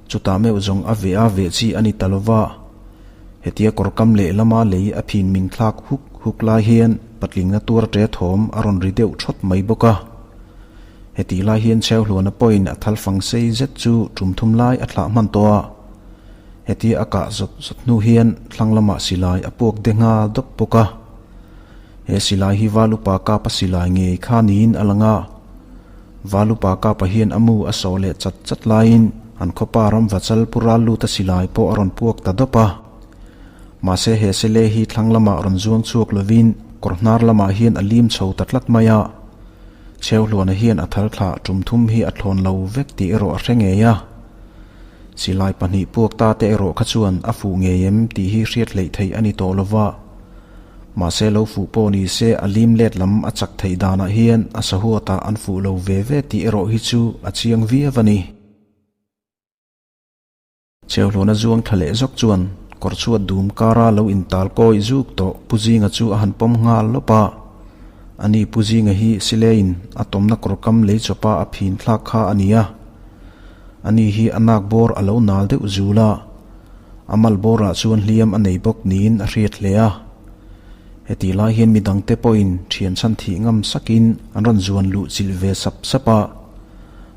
Chutah meuh zawng a veh a veh chi a ni ta lo va. Hetia kawr kam lehlama lei a phin min thlak huk huk lai hian patlingna tuar ṭe thawm a rawn ri deuh ṭhawt mai bawk a. Hetih lai hian Chheuhluana pawhin a thal fang sei zet chu ṭum thum lai a thlah hman tawh a. Hetia a kah zawt zawt hnu hian thlang lamah silai a puak de nghal dawp bawk a. He silai hi Valupa Kapa silai ngei kha niin a lang a. Valupa Kapa hian a mu a sawh leh chat chat laiin an khawpa ram vachal pu ral luta silai pawh a rawn puak ta dawp a. Mahse he sele hi thlang lamah rawn zuang chhuak lovin kawr hnar lamah hian a lim chho ta tlat mai a. Chheuhluana hian a thal thlah tum thum hi a thlawn lo vek tih erawh a hre ngei a. Silai pahnih puak ta te erawh kha chuan a fuh ngei em tih hi hriat hleih theih a ni tawh lo va. Mahse lo fuh pawh ni se a lim let lam a chak theih danah hian a sahuatah an fuh lo ve ve tih erawh hi chu a chiang viau a ni. Chheuhluana zuang tha leh zawk chuan kawr chhuat dum kara lo intal kawi zuk tawh Pu Zinga chu a han pawm nghal lawp a. Ani Pu Zinga hi Sileiin a tawmna kawr kam lei chawpa a phin thlak kha a ni a. Ani hi a nak bawr a lo nal deuh zul a, a mal bawrah chuan hliam a nei bawk niin a hriat hle a. Hetih lai hian midangte pawhin thian chhan thih ngam sakin an rawn zuan luh chilh ve sap sap a.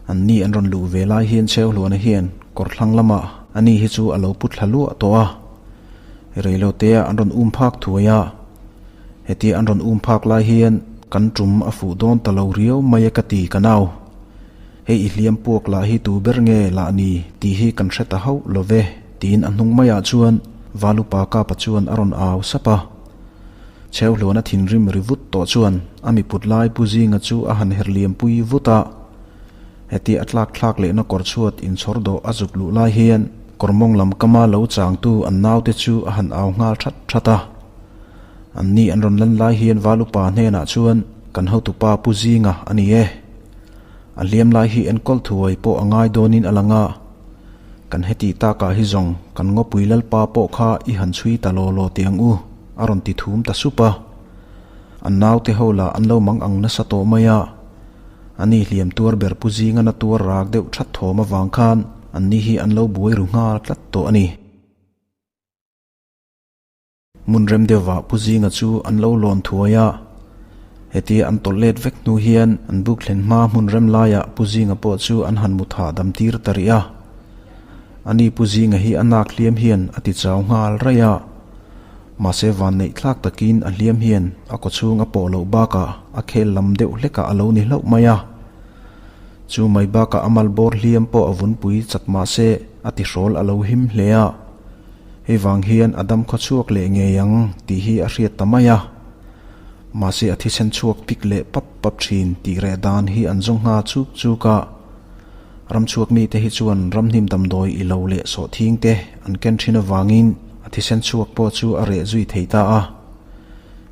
An ni an rawn luh ve lai hian Chheuhluana hian kawr thlang lamah a ni hi chu a lo pu thla luah tawh a. Reilotea an rawn um phak thuai a. Hetia an rawn um phak lai hian kan tum a fuh dawn ta lo riau mai e ka ti ka nau. Hei i hliam puak lah hi tu ber nge lah ni tih hi kan hre ta hauh lo ve tiin a hnung maiah chuan Valupa Kapa chuan a rawn au sap a. Chheuhluana thinrim ri vut tawh chuan a miput lai Pu Zinga chu a han her liam pui vut a. Heti a tlak thlak lehna kawr chhuat inchhawr dawh a zuk luh lai hian kawr mawng lam kama lo changtu an naute chu a han au nghal that that a. An ni an rawn lan lai hian Valupa hnenah chuan kan hotupa Pu Zinga a ni e. A hliam lai hi enkawl thuai pawh a ngai dawnin a lang a. Kan heti takah hi zawng kan ngawpui lalpa pawh kha i han chhui ta law law teh ang u, a rawn ti thum ta sup a. An naute ho lah an lo mang ang nasa tawh mai a. Ani hliam tuar ber pu zinga na tuar rak deuh that thawm avang khan anni hi an lo buai ru nghal tlat tawh a ni. Hmun rem deuhvah Pu Zinga chu an lo lawn thuai a. Hetia an tawlh let vek hnu hian an buk thlen hma hmun rem laiah Pu Zinga pawh chu an han mu thah dam tir ta rih a. Ani Pu Zinga hi a nak hliam hian a ti chau nghal raih a. Mahse vanneih thlak takin a hliam hian a kawchhung a pawh loh bakah a khel lam deuh hlekah a lo ni hlauh mai a. Chu mai bakah a mal bawr hliam pawh a vunpui chat mahse a tihrawl a lo him hle a. Hei vang hian a dam khaw chhuak leh ngei ang tih hi a hriat ta mai a. Mahse a thisen chhuak pik leh pap pap thin tih reh dan hi an zawng ngha chuk chuk a. Ram chhuak mite hi chuan ramhnim damdawi i lo leh sawhthing te an ken thin avangin a thisen chhuak pawh chu a reh zui thei ta a.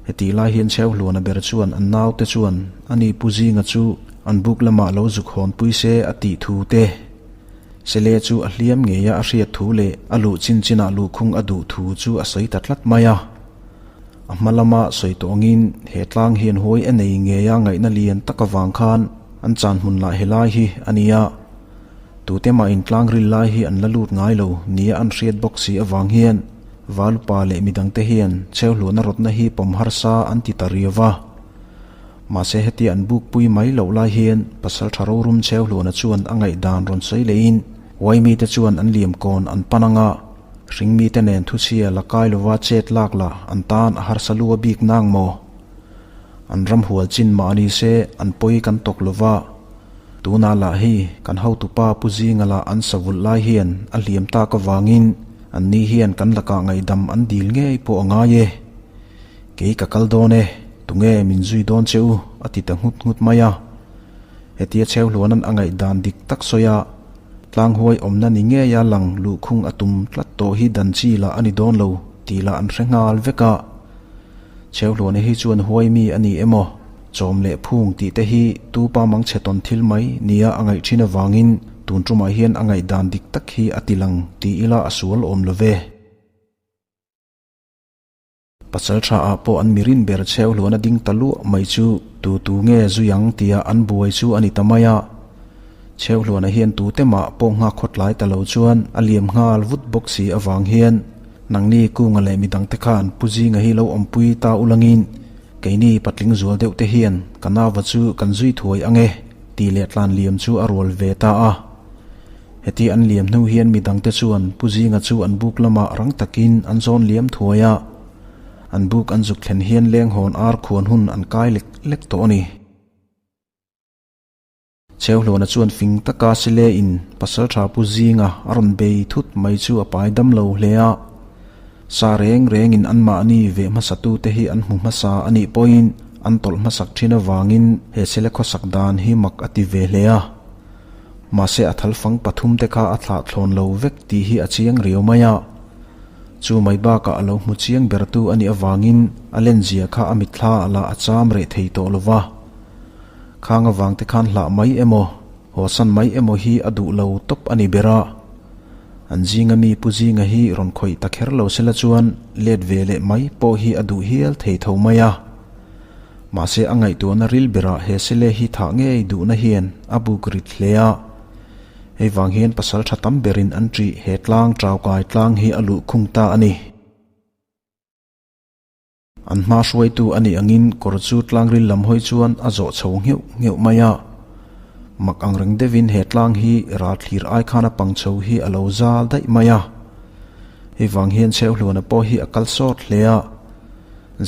Hetih lai hian Chheuhluana ber chuan an naute chuan ani Pu Zinga chu an buk lamah lo zuk hawnpui se a tih thu te Sele chu a hliam ngei a a hriat thu leh a luh chin chinah luhkhung a duh thu chu a sawi ta tlat mai a. A hma lama sawi tawh angin he tlang hian hawi a nei ngei a ngaihna lian tak avang khan an chan hmun lah helai hi a ni a. Tute mahin tlang ril lai hi an la lut ngai lo nia an hriat bawk si avang hian Valupa leh midangte hian chheuhluahna rawtna hi pawm harsa an ti ta riau va. Mahse hetia an buk pui mai loh lai hian pasal tha rorum Chheuhluana chuan a ngaihdan rawn sawi lehin Uaimi te chuan an liam kawn an pan anga hringmi te nen thuchhia la kai lova chet lak la an tan a harsa lu a bik nang maw? An ram hual chin mah ni se an pawi kan tawk lova tunah lah hi kan hotupa Pu Zinga lah an savulh lai hian a hliam tak avangin an ni hian kan lakah ngaihdam an dil ngei pawh a ngai e. Kei ka kal dawn e, tunge min zui dawn che u? a ti ta nghut nghut mai a. Hetia Chheuhluana'n a ngaihdan dik tak sawi a, Tlanghuai awmna ni ngeia lang luhkhung a tum tlat tawh hi dan chi lah a ni dawn lo tih lah an hre nghal vek a. Chheuhluana hi chuan huai mi a ni emaw, chawm leh phung tih te hi tu pa mang chhe tawn thil mai nia a ngaih thin avangin tun tumah hian a ngaihdan dik tak hi a ti lang ti ila a sual awm lo ve. Pasal tha ah pawh an mirin ber chheu hluan a ding ta luah mai chu tu tu nge zui ang tia an buai chu a ni ta mai a. Chheu hluana hian tute mah pawh nghak khawtlai ta lo chuan a liam nghal vut bawk si avang hian nangni Kunga leh midangte khan Pu Zinga hi lo awmpui ta ulangin keini patling zual deuh te hian ka nauva chu kan zui thuai ang e tih leh tlan liam chu a rual ve ta a. Heti an liam hnu hian midangte chuan Pu Zinga chu an buk lamah rang takin an zawn liam thuai a, an buk an zuk thlen hian lenghawn ar khuan hun an kai lek lek tawh a ni. Chheuhluana chuan fing taka sile in Pasaltha Pu Zinga a rawn bei thut mai chu a pai dam lo hle a, sa reng rengin anmahni ve hmasatute hi an hmu hmasa a nih pawhin an tawlh hmasak thin avangin he sile khawsak dan hi mak a ti ve hle a. Mahse a thalfang pathumte kha a thlah thlawn lo vek tih hi a chiang riau mai a. Chu mai bakah a lo hmu chiang bertu a nih avangin a lenzia kha a mitthla ah lah a cham reh thei tawh lo va. Khang avangte khan hlah mai emaw, hawsan mai emaw hi a duh lo tawp a ni ber a. An zinga mi Pu Zinga hi rawn khawih ta kher lo sela chuan let ve leh mai pawh hi a duh hial thei tho mai a. Mahse a ngaihtuahna ril berah he sele hi thah ngei duhna hian a buk rit hle a. Hei vang hian pasal tha tam berin an ṭih he tlang ṭaukai tlang hi a luh khung ta a ni. An hma hruaitu a nih angin kawr chu tlang ril lam hawi chuan a zawh chho ngheuh ngheuh mai a. Mak ang reng deuhin he tlang hi ralthlir ai khan a pang chho hi a lo zal daih mai a. Hei vang hian Chheuhluana pawh hi a kal sawt hle a.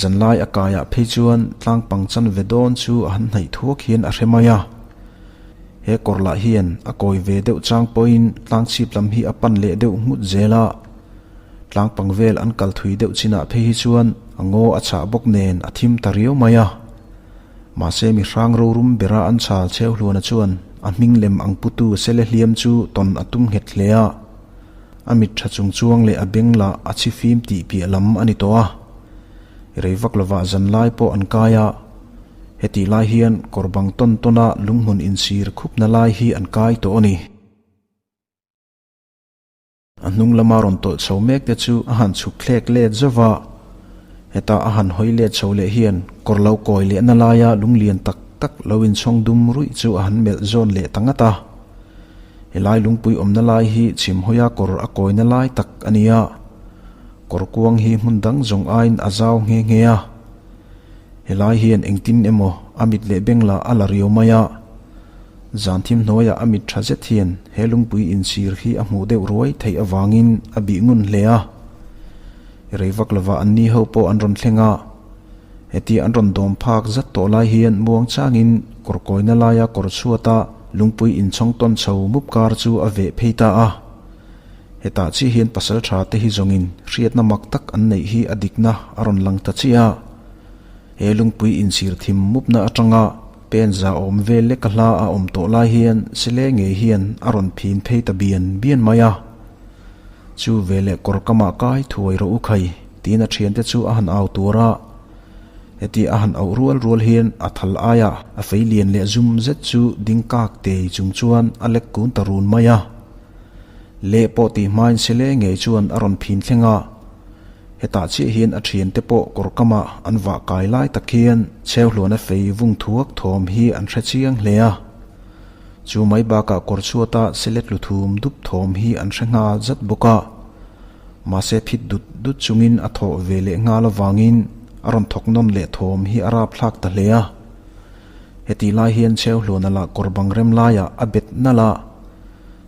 Zanlai a kaiah phei chuan tlang pang chan ve dawn chu a han hnaih thuak hian a hre mai a. He kawr lah hian a kawi ve deuh chang pawhin tlang chhip lam hi a pan leh deuh nghut zel a. Tlang pang vel an kal thui deuh chinah phei hi chuan a ngaw a chhah bawk nen a thim ta riau mai a. Mahse mi hrang rorum bera an chhal chheu hluana chuan a hming lem ang putu sele hliam chu tawn a tum nghet hle a. A mit tha chung chuang leh a beng lah a chhi fim tih piah lam a ni tawh a. Rei vak lovah zan lai pawh an kai a. Hetih lai hian kawr bang tawn tawn a lunghmun insir khupna lai hi an kai tawh a ni. A hnung lama rawn tawlh chho mek te chu a han chhuk thlek let zauh va. Heta a han hawi let chho leh hian kawr lo kawi lehna laia lunglian tak tak lo inchhawng dum ruih chu a han melh zawn leh ta ngat a. Helai lungpui awmna lai hi chhimhawia kawr a kawina lai tak a ni a, kawr kuang hi hmun dang zawng aiin a zau nghe nghe a. Helai hian engtin emaw a mit leh beng lah a la riau mai a. Zan thim hnuaiah a mit tha zet hian he lungpui insir hi a hmuh deuh ruai theih avangin a bih ngun hle a. Rei vak lovah anni ho pawh an rawn thleng a. Hetia an rawn dawm phak zat tawh lai hian muang changin kawr kawina laia kawr chhuata lungpui inchhawng tawn chho mup kar chu a veh phei ta a. Hetah chiah hian pasal tha te hi zawngin hriatna mak tak an neih hi a dikna a rawn lang ta chiah a. He lungpui insir thim mupna atanga pen za awm vel leka hla a awm tawh lai hian sile ngei hian a rawn phin phei ta bian bian mai a. Chu veleh kawr kamah kai thuai rawh u khai tiin a thiante chu a han au tur a. Heti a han auh rual rual hian a thal aia a fei lian leh zum zet chu ding kak tei chung chuan a lek kun ta run mai a. Leh pawh tih hmain sele ngei chuan a rawn phin thleng a. Hetah chiah hian a thiante pawh kawr kamah an vah kai lai tak hian Chheuhluana fei vung thuak thawm hi an hre chiang hle a. Chu mai bakah kawr chhuata sele tlu thum dup thawm hi an hre nghal zat bawk a. Mahse phit dut dut chungin a thawh ve leh nghal avangin a rawn thawk nawn leh thawm hi a rapthlak ta hle a. Hetih lai hian Chheuhluana lah kawr bang rem laiah a bet nalh a.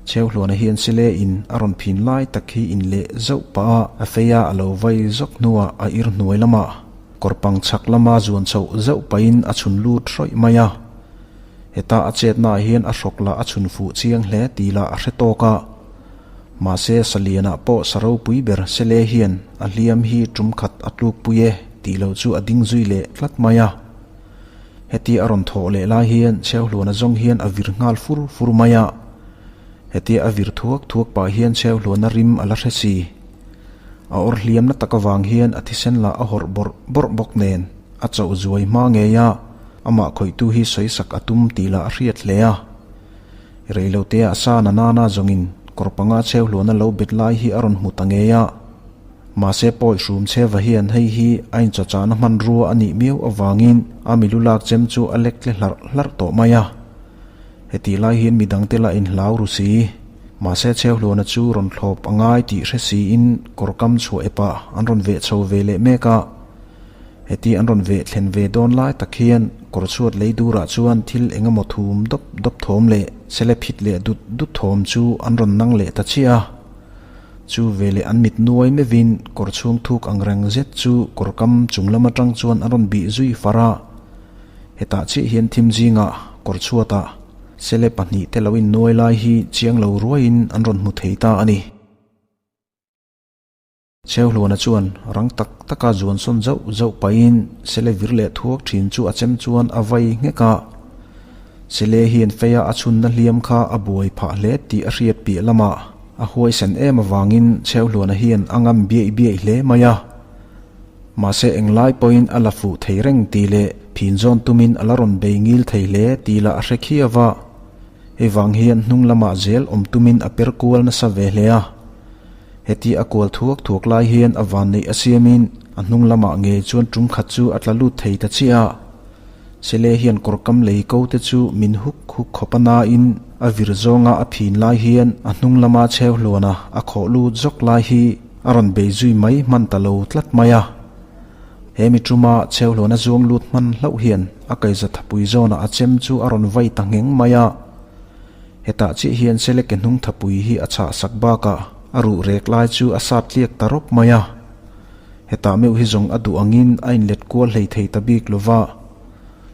Chheuhluana hian sile in a rawn phin lai tak hi in leh zauh pah a, a fei a a lo vai zawk hnuah a ir hnuai lamah kawr pang chhak lama zuan chhoh zauh pahin a chhun lut hrawih mai a. Heta a chetnaah hian a hrawk lah a chhun fuh chiang hle tih lah a hre tawk a. Mahse, Salianah pawh sa ropui ber Sele hian a hliam hi tum khat a tlukpui e tih loh chu a ding zui leh tlat mai a. Heti a rawn thawh leh lai hian Chheuhluana zawng hian a vir nghal fur fur mai a. Hetia a vir thuak thuak pah hian Chheuhluana rim a la hre si. A awr hliamna tak avang hian a thisen lah a hawrh bawrh bawrh bawk nen a chauh zuai hma ngei a, amah khawihtu hi sawisak a tum tih lah a hriat hle a. Reilotea a sa na nana zawngin kawr panga Chheuhluana lo bet lai hi a rawn hmu ta ngei a. Mahse pawi hrum chheva hian hei hi a inchawchahna hmanrua a nih miau avangin a milu lak chem chu a lek tle hlarh hlarh tawh mai a. Hetih lai hian midangte lah inhlau ru si. Mahse Chheuhluana chu rawn thlawp a ngai tih hre siin kawr kam chhuah epah an rawn veh chho ve leh mek a. Heti an rawn veh thlen ve dawn lai tak hian kawr chhuat lei durah chuan thil eng emaw thum dawp dawp thawm leh sele phit leh dut dut thawm chu an rawn nang leh ta chiah a. Chu veleh an mit nuai meuhin kawr chhung thuk ang reng zet chu kawr kam chung lam atang chuan an rawn bih zui far a. Hetah chiah hian thim zingah kawr chhuatah sele pahnihte lo innuai lai hi chiang lo ruaiin an rawn hmu thei ta a ni. Chheuhluana chuan rang tak taka zuan sawn zauh zauh pahin sele vir leh thuak thin chu a chem chuan a vai nghek a. Sele hian feia a chhunna hliam kha a buai phah hle tih a hriat piah lamah a huaisen em avangin Chheuhluana hian a ngam biaih biaih hle mai a. Mahse englai pawhin a la fuh thei reng tih leh phin zawn tumin a la rawn bei ngil thei hle tih lah a hre khiau a. Hei vang hian hnung lamah zel awm tumin a per kual nasa ve hle a. Heti a kual thuak thuak lai hian a van neih a siamin a hnung lamah ngei chuan tum khat chu a tla lut thei ta chiah a. Sele hian kawrkam lei ko te chu min huk huk khawp a nain a vir zawnga a phin lai hian a hnung lama chheu hluana a khawh lut zawk lai hi a rawn bei zui mai hman ta lo tlat mai a. He mi tuma chheu hluana zuang lut hman hlauh hian a kaiza thapui zawnah a chem chu a rawn vai ta ngheng mai a. Hetah chiah hian Sele ke hnung thapui hi a chhah sak bakah a ruh rek lai chu a sat tliak ta rawp mai a. Hetah meuh hi zawng a duh angin a inlet kual hlei thei ta bik lo va.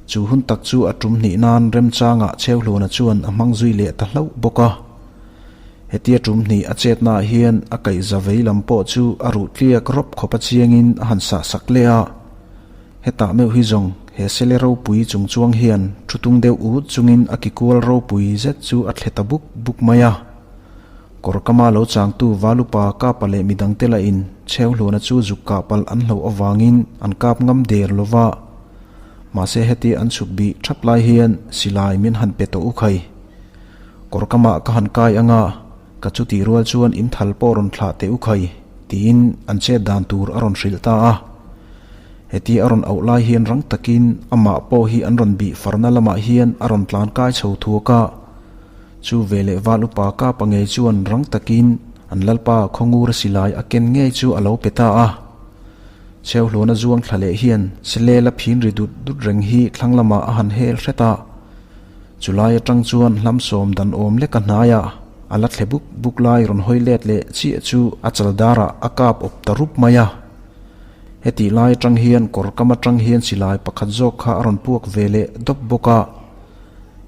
Chu hun tak chu a tum hnih nan remchangah Chheuhluana chuan a hmang zui leh ta hlauh bawk a. Hetia tum hnih a chetnaah hian a kaihza vei lam pawh chu a ruh tliak rawp khawp a chiangin a han sah sak leh a. Hetah meuh hi zawng he sele ropui chung chuang hian thu tung deuh ut chungin a ki kual ropui zet chu a thle ta buk buk mai a. Kawr kama lo changtu Valupa kapa leh midangte lahin Chheuhluana chu zuk kah palh an hloh avangin an kap ngam der lo va. Mahse heti an chhuk bih thap lai hian silai min han pe tawh u khai. Kawr kamah ka han kai anga ka chutih rual chuan in thal pawh rawn thlah teh u khai tiin an chet dan tur a rawn hrilh ta a. Heti a rawn auh lai hian rang takin amah pawh hi an rawn bih farna lamah hian a rawn tlan kai chho thuak a. Chu veleh val upa kapa ngei chuan rang takin an lalpa khawngura silai a ken ngei chu a lo pe ta a. Chheuhluana zuang thla leh hian Sele la phin ri dut dut reng hi thlang lamah a han hel hret a. Chulai atang chuan hlam sawm dan awm lek a hnai a, a la thle buk buk lai rawn hawi let leh chiah chu a chal darah a kap awp ta rup mai a. Hetih lai atang hian kawr kam atang hian silai pakhat zawk kha a rawn puak ve leh dawp bawk a.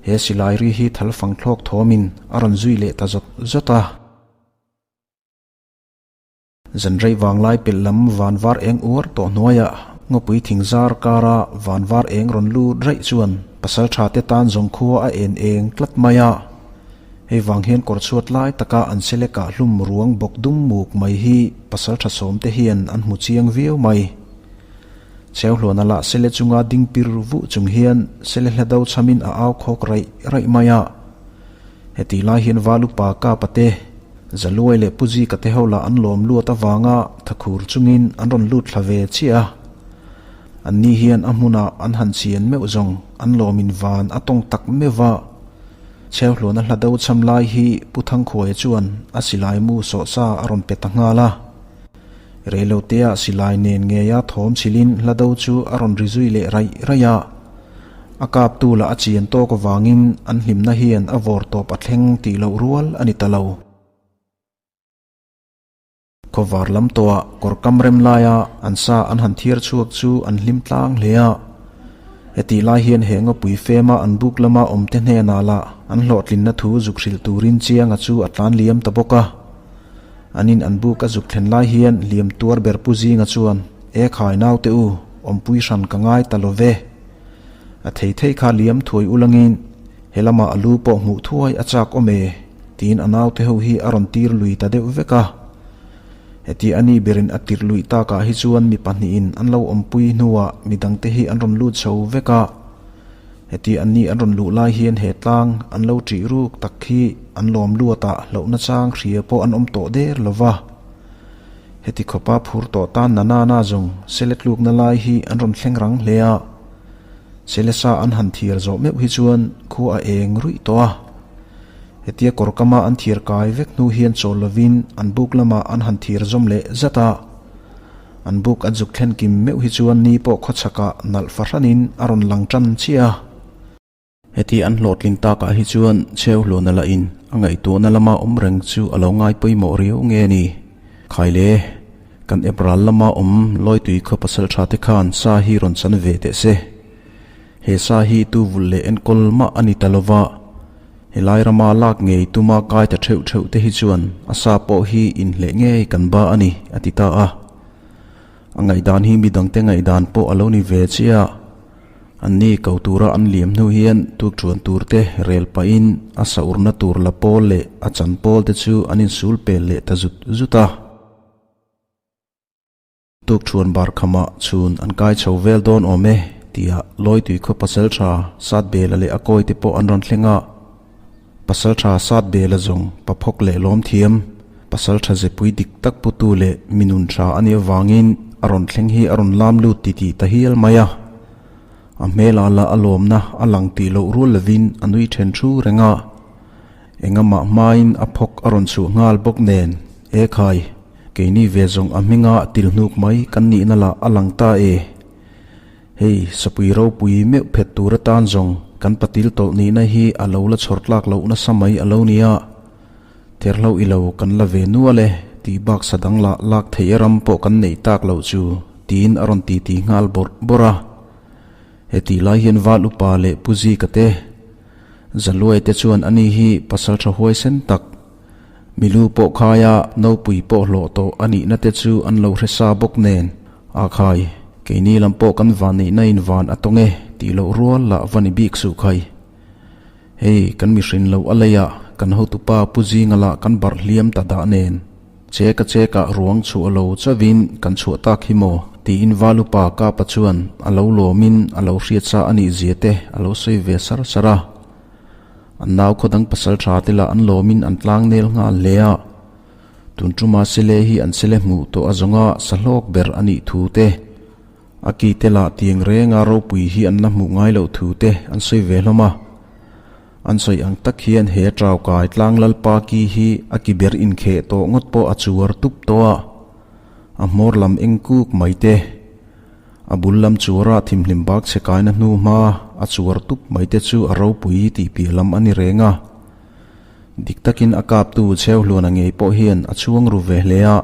He silai ri hi thal fang thlawk thawmin a rawn zui leh ta zawt zawt a. Zanrei vanglai pelh lam van var eng uar tawh hnuaiah ngawpui thing zar kara van var eng rawn lut raih chuan pasal tha te tan zawng khua a en eng tlat mai a. Hei vang hian kawr chhuat lai taka an sele kah hlum ruang bawk dum muk mai hi pasal tha sawm te hian an hmu chiang viau mai. Chheuhluana lah sele chunga ding pir vuh chung hian sele hla do chhamin a au khawk raih raih mai a. Hetih lai hian Valupa Kapa te, Zaluai leh Pu Zika te ho lah an lawm luat avanga thakhur chungin an rawn lut thla ve chiah a. Anni hian a hmunah an han chian meuh zawng an lawmin van a tawng tak meuh va. Chheuhluana hla do chham lai hi Pu Thangkhuaia chuan a silai mu sawh sa a rawn pe ta nghal a. Reilotea silai nen ngeia thawm chhilhin hla do chu a rawn ri zui leh raih raih a. A kaptu lah a chian tawk avangin an hlimna hian a vawr tawp a thleng tih loh rual a ni ta lo. Khawvar lam tawhah kawr kam rem laia an sa an han thiar chhuak chu an hlim tlang hle a. Hetih lai hian he ngawpui fema an buk lama awmte hnenah lah an hlawhtlinna thu zuk hrilh turin Chianga chu a tlan liam ta bawk a. An in an buk a zuk thlen lai hian hliam tuar ber Pu Zinga chuan, E khai naute u! awmpui hran ka ngai ta lo ve. A thei thei kha liam thuai ulangin he lamah a lu pawh hmuh thuai a chak awm e, tiin a naute ho hi a rawn tir lui ta deuh vek a. Heti a ni berin a tirh luih takah hi chuan mi pahnihin an lo awmpui hnuah midangte hi an rawn lut chho vek a. Heti an ni an rawn luh lai hian he tlang an lo ṭih ruk tak hi an lawm luatah hlauhna chang hria pawh an awm tawh der lo va. Heti khawpa phur tawh tan na nana zawng sele tlukna lai hi an rawn thleng rang hle a. Sele sa an han thiar zawh meuh hi chuan khua a eng ruih tawh a. Hetia kawr kama an thiar kai vek hnu hian chawl lovin an buk lamah an han thiar zawm leh zat a. An buk an zuk thlen kim meuh hi chuan ni pawh khawchhakah nalh fahranin a rawn lang tan chiah a. Heti an hlawhtling takah hi chuan cheu hlawhna lah in a ngaihtuahna lama awm reng chu a lo ngai pawimawh riau nge ni? Khai le, kan ep ral lama awm Lawitui khaw pasal tha te khan sa hi rawn chan ve teh se. He sa hi tu vulh leh enkawl mah a ni ta lova, helai rama lak ngei tuma kai ta theuh theuh te hi chuan a sa pawh hi inhleh ngei kan ba a ni, a ti ta a. A ngaihdan hi midangte ngaihdan pawh a lo ni ve chiah. Anni ko tura an liam hnu hian tukṭhuan turte rel pahin a saurna tur la pawl leh a chan pawl te chu an insul pel leh ta zut zut a. Tukṭhuan bar khamah chhun an kai chho vel dawn awm e tia Lawitui khaw pasalṭha Satbela leh a kawite pawh an rawn thleng a. Pasalṭha Satbela zawng paphawk leh lawmthiam, pasalṭha zepui dik tak putu leh mi nun ṭha a nih avangin a rawn thleng hi a rawn lam lut titih ta hial mai a. A hmelah lah a lawmna a lang tih loh rual lovin a nui ṭhen ṭhu reng a. Engamah hmain a phawk a rawn chhuah nghal bawk nen, E khai, keini ve zawng a hminga tilhnuk mai kan nihna lah a lang ta e. Hei, sapui ropui meuh phet tur atan zawng kan patil tawlh nihna hi a lo la chhawr tlak loh nasa mai a lo nia. Therhlo i lo kan la ve nual e tih bak sa dang lah lak theih ram pawh kan neih tak loh chu tiin a rawn titi nghal bawrh bawrh a. Hetih lai hian Val Upa leh Pu Zika te, Zaluai te chuan ani hi pasal tha huaisen tak, Milu pawh khaia nopui pawh hlawh tawh a nihna te chu an lo hre sa bawk nen, A khai, keini lam pawh kan van nihna in van a tawng e tih loh rual lah va ni bik suh khai. Hei, kan mihrin loh a leiah kan hotupa Pu Zinga lah kan barh hliam ta dah nen, cheka chekah ruang chhuah lo chauhin kan chhuah tak hi maw tiin Valupa Kapa chuan a lo lawmin a lo hriat sa a nih zia te a lo sawi ve sar sar a. An nau khaw dang pasal tha te lah an lawmin an tlang nel nghal hle a. Tun tuma sele hi an sele hmuh tawh a zawnga sa hlawk ber a nih thu te, a ki te lah tiang renga ropui hi an la hmuh ngai loh thu te an sawi ve hlawm a. An sawi ang tak hian he Traukai tlang Lalpa ki hi a ki ber inkheh tawh ngawt pawh a chuar tup tawh a. A hmawr lam eng kuk mai te. A bul lam chuara thimhlim bak chhe kaina hnu hma a chuar tup mai te chu a ropui tih piah lam a ni reng a. Dik takin a kaptu Chheuhluana ngei pawh hian a chhuang ru ve hle a.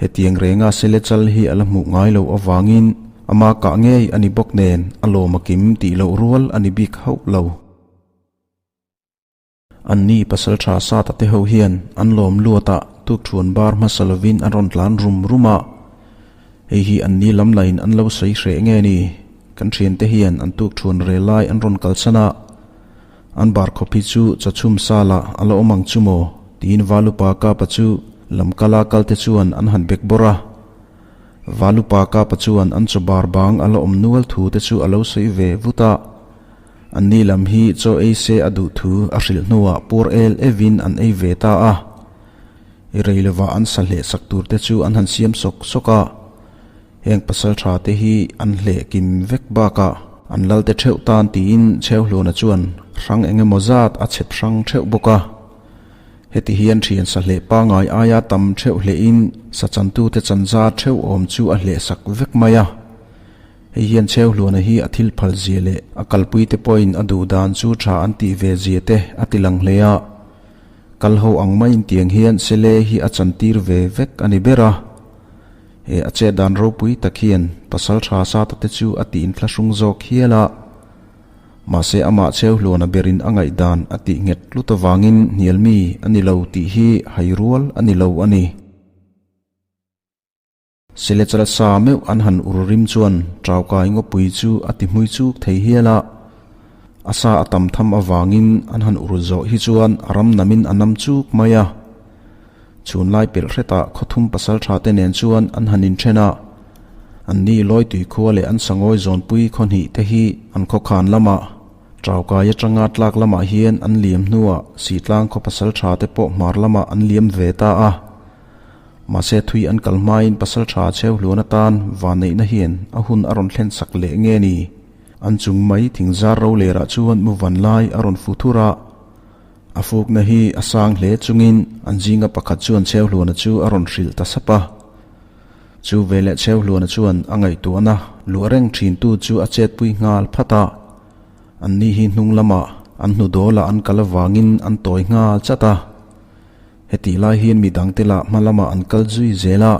Hetiang renga sele chal hi a la hmuh ngai loh avangin ama kah ngei a ni bawk nen a lawm a kim tih loh rual a ni bik hauh lo. Anni pasal tha Sata te ho hian an lawm luatah tukthuan bar hmasa lovin an rawn tlan rum rum a. Hei hi anni lam lain an lo sawi hreh nge ni? Kan thiante hian an tukthuan rel lai an rawn kalsan a, an bar khawp hi chu chawchhum salah a la awm ang chu maw? tiin Valupa Kapa chu lamkala kalte chuan an han bek bawrh a. Valupa Kapa chuan an chaw bar bang a la awm nual thu te chu a lo sawi ve vut a. Anni lam hi chaw ei se a duh thu a hrilh hnuah pur el evin an ei ve ta a. I rei lovah an sa hleh sak tur te chu an han siam sawk sawk a. Heng pasal tha te hi an hleh kim vek bakah an lal te theuh tan tiin Chheuhluana chuan hrang eng emaw zat a chhep hrang theuh bawk a. Heti hian thian sa hleh pangai aia tam theuh hlehin sa chantute chanza theuh awm chu a hleh sak vek mai a. Hei hian Chheuhluana hi a thil phal zia leh a kalpuite pawhin a duh dan chu tha an tih ve zia te a ti lang hle a. Kal ho ang maiin tiang hian Sele hi a chantir ve vek a ni ber a. He a chet dan ropui tak hian pasal tha Sata te chu a tih inthlahrung zawk hial a. Mahse amah Chheuhluana berin a ngaihdan a tih nghet tlut avangin hnial mi a ni lo tih hi hai rual a ni lo a ni. Selechal sa meuh an han ur rim chuan Ṭaukai ngawpui chu a ti hmui chuk thei hial a. A sa a tam tham avangin an han ur zawh hi chuan a ram namin a nam chuk mai a. Chhunlai pelh hretah khawthum pasalṭha te nen chuan an han inṭhen a. Anni Lawitui khua leh an sangawi zawnpui khaw hnih te hi an khawkhan lamah Ṭaukai aṭanga tlak lamah hian an liam hnuah Sihtlang khaw pasalṭha te pawh hmar lamah an liam ve ta a. Mahse thui an kal hmain pasalṭha cheu hluan atan vanneihna hian a hun a rawn thlen sak leh nge ni? An chung mai thingzar ro lerah chuan mu van lai a rawn fu thur a. A fukna hi a sang hle chungin an zinga pakhat chuan Cheuhluana chu a rawn hrilh ta sap a. Chu veleh Cheuhluana chuan a ngaihtuahna luah reng thintu chu a chetpui nghal phat a. Anni hi hnung lamah an hnu dawlah an kal avangin an tawi nghal chat a. Hetih lai hian mi dangte lah hma lamah an kal zui zel a.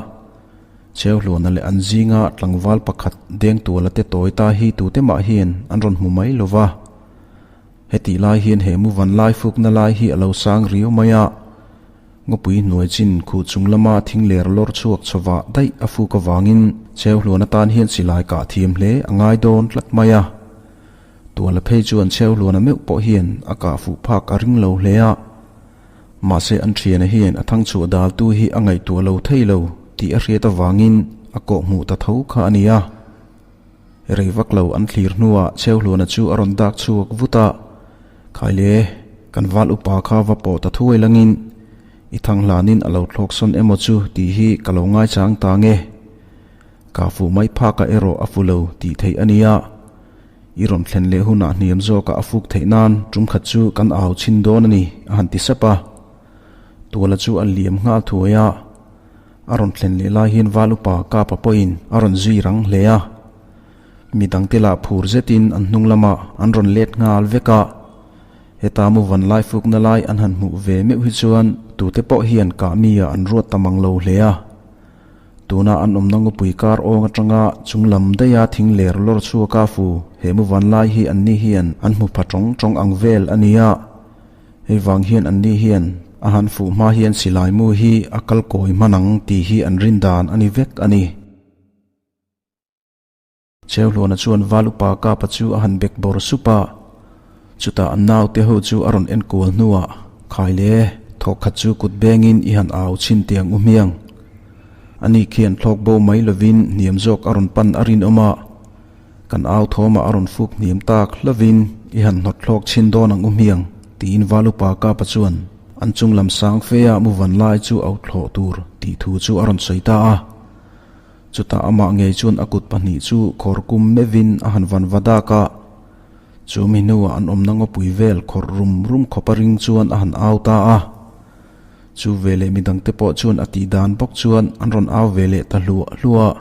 Cheuhluana leh an zinga tlangval pakhat Dengtuala te tawi ta hi tute mah hian an rawn hmu mai lo va. Hetih lai hian he muvan lai fukna lai hi a lo sang riau mai a, ngawpui hnuai chin khuh chung lama thing ler lawr chhuak chawah daih a fuk avangin Cheuhluan atan hian silai kah thiam hle a ngai dawn tlat mai a. Tuala phei chuan Cheuhluana meuh pawh hian a kah fuh phak a ring lo hle a, mahse an thiana hian a thangchhuah daltu hi a ngaihtuah lo thei lo tih a hriat avangin a kawh hmuh ta tho kha a ni a. Rei vak lo an thlir hnuah Cheuhluana chu a rawn dak chhuak vut a, Khaile, kan val upa kha va pawh ta thuai langin i thang hlanin a lo thlawk sawn emaw chu tih hi ka lo ngaichang ta nge. Ka fuh mai phakah erawh a fu lo tih theih a nia. I rawn thlen leh hunah hniam zawkah a fuk theih nan tum khat chu kan au chhin dawn a ni, a han ti sap a. Tuala chu a liam nghal thuai a. A rawn thlen leh lai hian Val upa Kapa pawhin a rawn zui rang hle a. Mi dangte lah phur zetin an hnung lamah an rawn let nghal vek a. Heta mu van lai fukna lai an han hmuh ve meuh hi chuan tute pawh hian kah mi ah an ruat ta mang lo hle a. Tuna an awmna ngawpui kar awng atanga chung lam daiha thing ler lawr chhuaka fu he mu van lai hi anni hian an hmu pha tawng tawng ang vel a nia. Hei vang hian anni hian a han fuh hma hian silai mu hi a kal kawi hman ang tih hi an rin dan a ni vek a ni. Cheuhluana chuan Val upa Kapa chu a han bek bawr sup a, chutah an naute ho chu a rawn enkual hnuah, Khai le, thawk khat chu kut bengin i han au chhin tiang u hmiang. Ani khian thlawk bo mai lovin hniam zawk a rawn pan a rinawm a, Kan au thawmah a rawn fuk hniam tak hlovin i han hnawt thlawk chhin dawn ang u hmiang, tiin Valupa Kapa chuan an chung lam sang fea mu van lai chu au thlawh tur tih thu chu a rawn sawi ta a. Chutah amah ngei chuan a kut pahnih chu khawr kum meuhin a han van va dak a. Chu mi hnuah an awmna ngawpui vel khawrh rum rum khawpa ring chuan a han au ta a. Chu veleh midangte pawh chuan a tih dan bawk chuan an rawn au ve leh ta hluah hluah.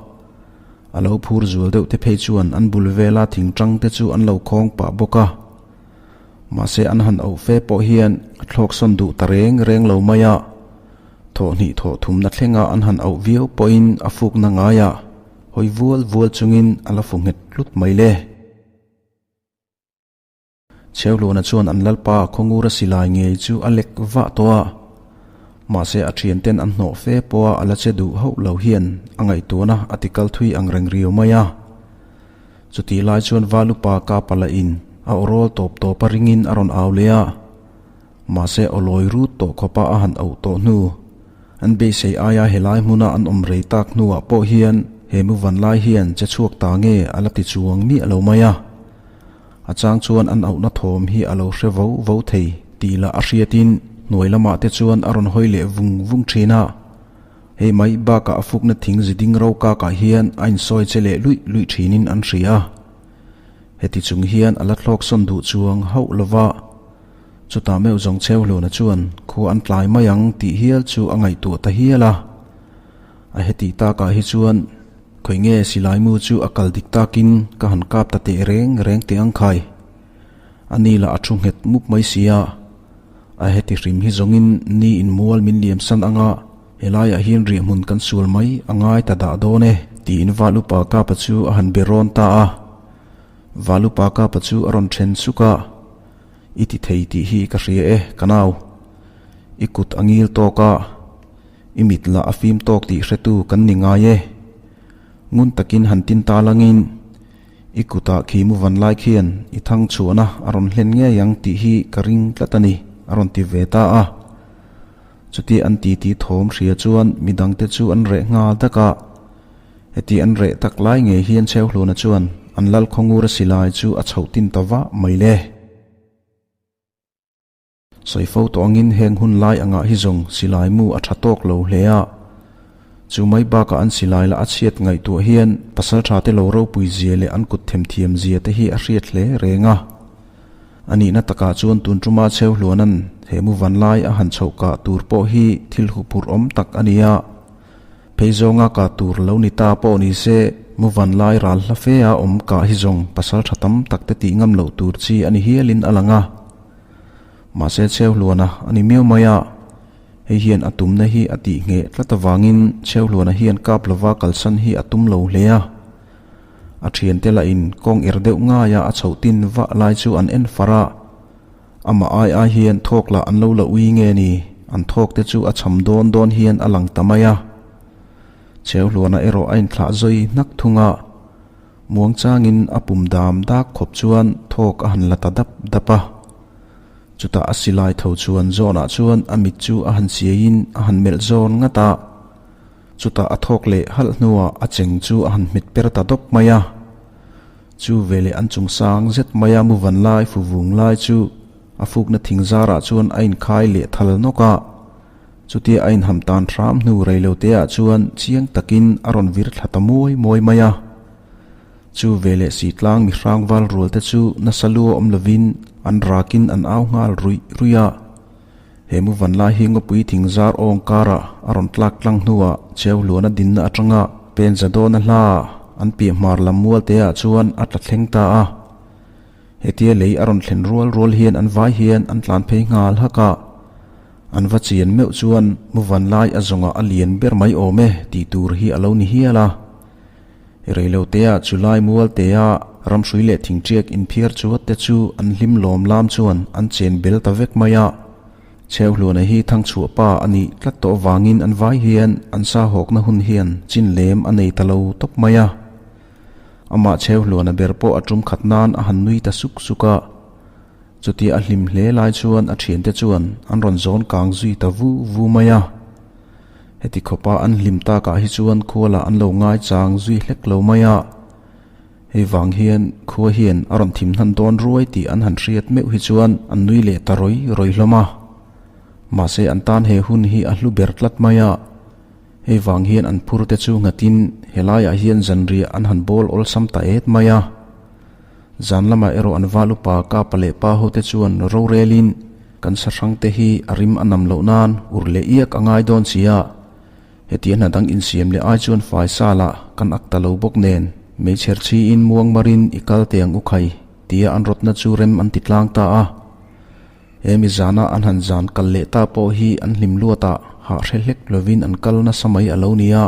A lo phur zual deuh te phei chuan an bul vela thing tang te chu an lo khawng pah bawk a. Mahse an han auh fe pawh hian a thlawk sawn duh ta reng reng lo mai a. Thawh hnih thawh thumna thlenga an han auh viau pawhin a fukna ngaiah hawi vual vual chungin a la fu nghet tlut mai le. Cheuhluana chuan an lalpa khawngura silai ngei chu a lek vah tawh a, mahse a thianten an hnawh fe pawha a la che duh hauh lo hian a ngaihtuahna a ti kal thui ang reng riau mai a. Chutih lai chuan Valupa Kapala in a aw rawl tawp tawp a ringin a rawn au leh a, mahse aw lawi rut tawh khawpa a han auh tawh hnu an beisei aia helai hmuna an awm rei tak hnuah pawh hian he muvan lai hian che chhuak ta nge a la ti chuang miah lo mai a. A chang chuan an auhna thawm hi a lo hre vo vo thei tih lah a hriatin hnuai lamah te chuan a rawn hawi leh vung vung thin a. Hei mai bakah a fukna thing zi ding ro kakah hian a insawi che leh luih luih thinin an hria a. Heti chung hian a la thlawk sawn duh chuang hauh lova. Chutah meuh zawng Cheuhluna chuan khua an tlai mai ang tih hial chu a ngaihtuah ta hial a. A hetih takah hi chuan Khawi nge silai mu chu a kal dik takin ka han kap ta teh reng reng teh ang khai. A ni lah a thu nghet mup mai si a. A heti hrim hi zawngin ni in mual min liam san anga helaiah hian riahhmun kan sual mai a ngai ta dah dawn e tiin Valupa kapa chu a han be rawn ta a. Valupa kapa chu a rawn then suk a, I ti thei tih hi ka hria e ka nau. I kut a ngil tawk a. I mit lah a fim tawk tih hretu kan ni ngai e. Ngun takin han tin ta langin, I kutah khi mu van lai khian i thang chhuahna a rawn hlen ngei ang tih hi ka ring tlat a ni, a rawn ti ve ta a. Chuti an titi thawm hria chuan midangte chu an reh nghal dak a. Heti an reh tak lai ngei hian Chheuhluna chuan an lal khawngura silai chu a chhoh tin ta vah mai le. Sawi fo tawh angin heng hun lai angah hi zawng silai mu a tha tawk lo hle a. Chu mai bakah an silai la a chhiat ngaihtuah hian pasaltha te lo ropui zia leh an kut themthiam zia te hi a hriat hle reng a. A nihna takah chuan tun tuma Chheuhluanan he mu van lai a han chhoh kah tur pawh hi thil huphurh awm tak a ni a. Phei zawnga kah tur lo ni ta pawh ni se, mu van lai ral hla fe a awm kah hi zawng pasaltha tam tak te tih ngam loh tur chi a ni hialin a lang a. Mahse Chheuhluana a ni miau mai a, hei hian a tumna hi a tih ngheh tlat avangin Chheuhluana hian kap lova kalsan hi a tum lo hle a. A thiante lahin kawng er deuh ngaia a chhoh tin vah lai chu an en far a, amah ai ai hian thawk lah an lo la ui nge ni, an thawk te chu a cham dawn dawn hian a lang ta mai a. Chheuhluana erawh a inthlah zawi hnak thung a. Muangchangin a pum dam dak khawp chuan thawk a han la ta dap dap a. Chutah a silai tho chuan zawnah chuan a mit chu a han chiaiin a han melh zawn ngat a. Chutah a thawk leh halh hnuah a cheng chu a han hmet per ta dawp mai a. Chu veleh an chung sang zet mai a mu van lai fu vung lai chu a fukna thing zarah chuan a inkhai leh thal nawk a. Chutia a inham tan hram hnu reiloteah chuan chiang takin a rawn vir thla ta muai muai mai a. Chu veleh Sitlang mi hrangval rual te chu nasa lu a awm lovin an rakin an au nghal ruih ruih a. He mu van lai hi ngawpui thing zar awng karah a rawn tlak tlang hnuah Cheuhluana dinna atanga pen za dawna hla an piah hmar lam mual teah chuan a tla thleng ta a. Hetia lei a rawn thlen rual rual hian an vai hian an tlan phei nghal hak a. An va chian meuh chuan mu van lai a zawngah a lian ber mai awm e tih tur hi a lo ni hial a. Reilotea chu lai mualtea ramhrui leh thingṭiak inphiar chuat te chu an hlim lawm lam chuan an chen bel ta vek mai a. Chheuhluana hi thangchhuah pa a nih tlat tawh avangin an vai hian an sa hawkna hun hian chin lem a nei ta lo tawp mai a. Amah Chheuhluana ber pawh a tum khat nan a han nui ta suk suk a. Chutia a hlim hle lai chuan a thiante chuan an rawn zawn kang zui ta vu vu mai a. Heti khawpa an hlim takah hi chuan khualah an lo ngaichang zui hlek lo mai a. Hei vang hian khua hian a rawn thim hnan dawn ruai tih an han hriat meuh hi chuan an nui leh ta rawi rawi hlawm a. Mahse an tan he hun hi a hlu ber tlat mai a. Hei vang hian an phur te chu nghatin helaiah hian zanriah an han bawl awlsam ta et mai a. Zan lamah erawh an val upa Kapa leh Pa hote chuan rorelin kan sahrang te hi a rim a nam loh nan ur leh iak a ngai dawn si a, heti a hna dang insiam leh ai chuan fai sal ah kan ak ta lo bawk nen meichher chhiin muang marin i kal teh ang u khai tia an rawtna chu rem an ti tlang ta a. He mi zana an han zan kal leh ta pawh hi an hlim luat ah hah hre hlek lovin an kal nasa mai a lo nia.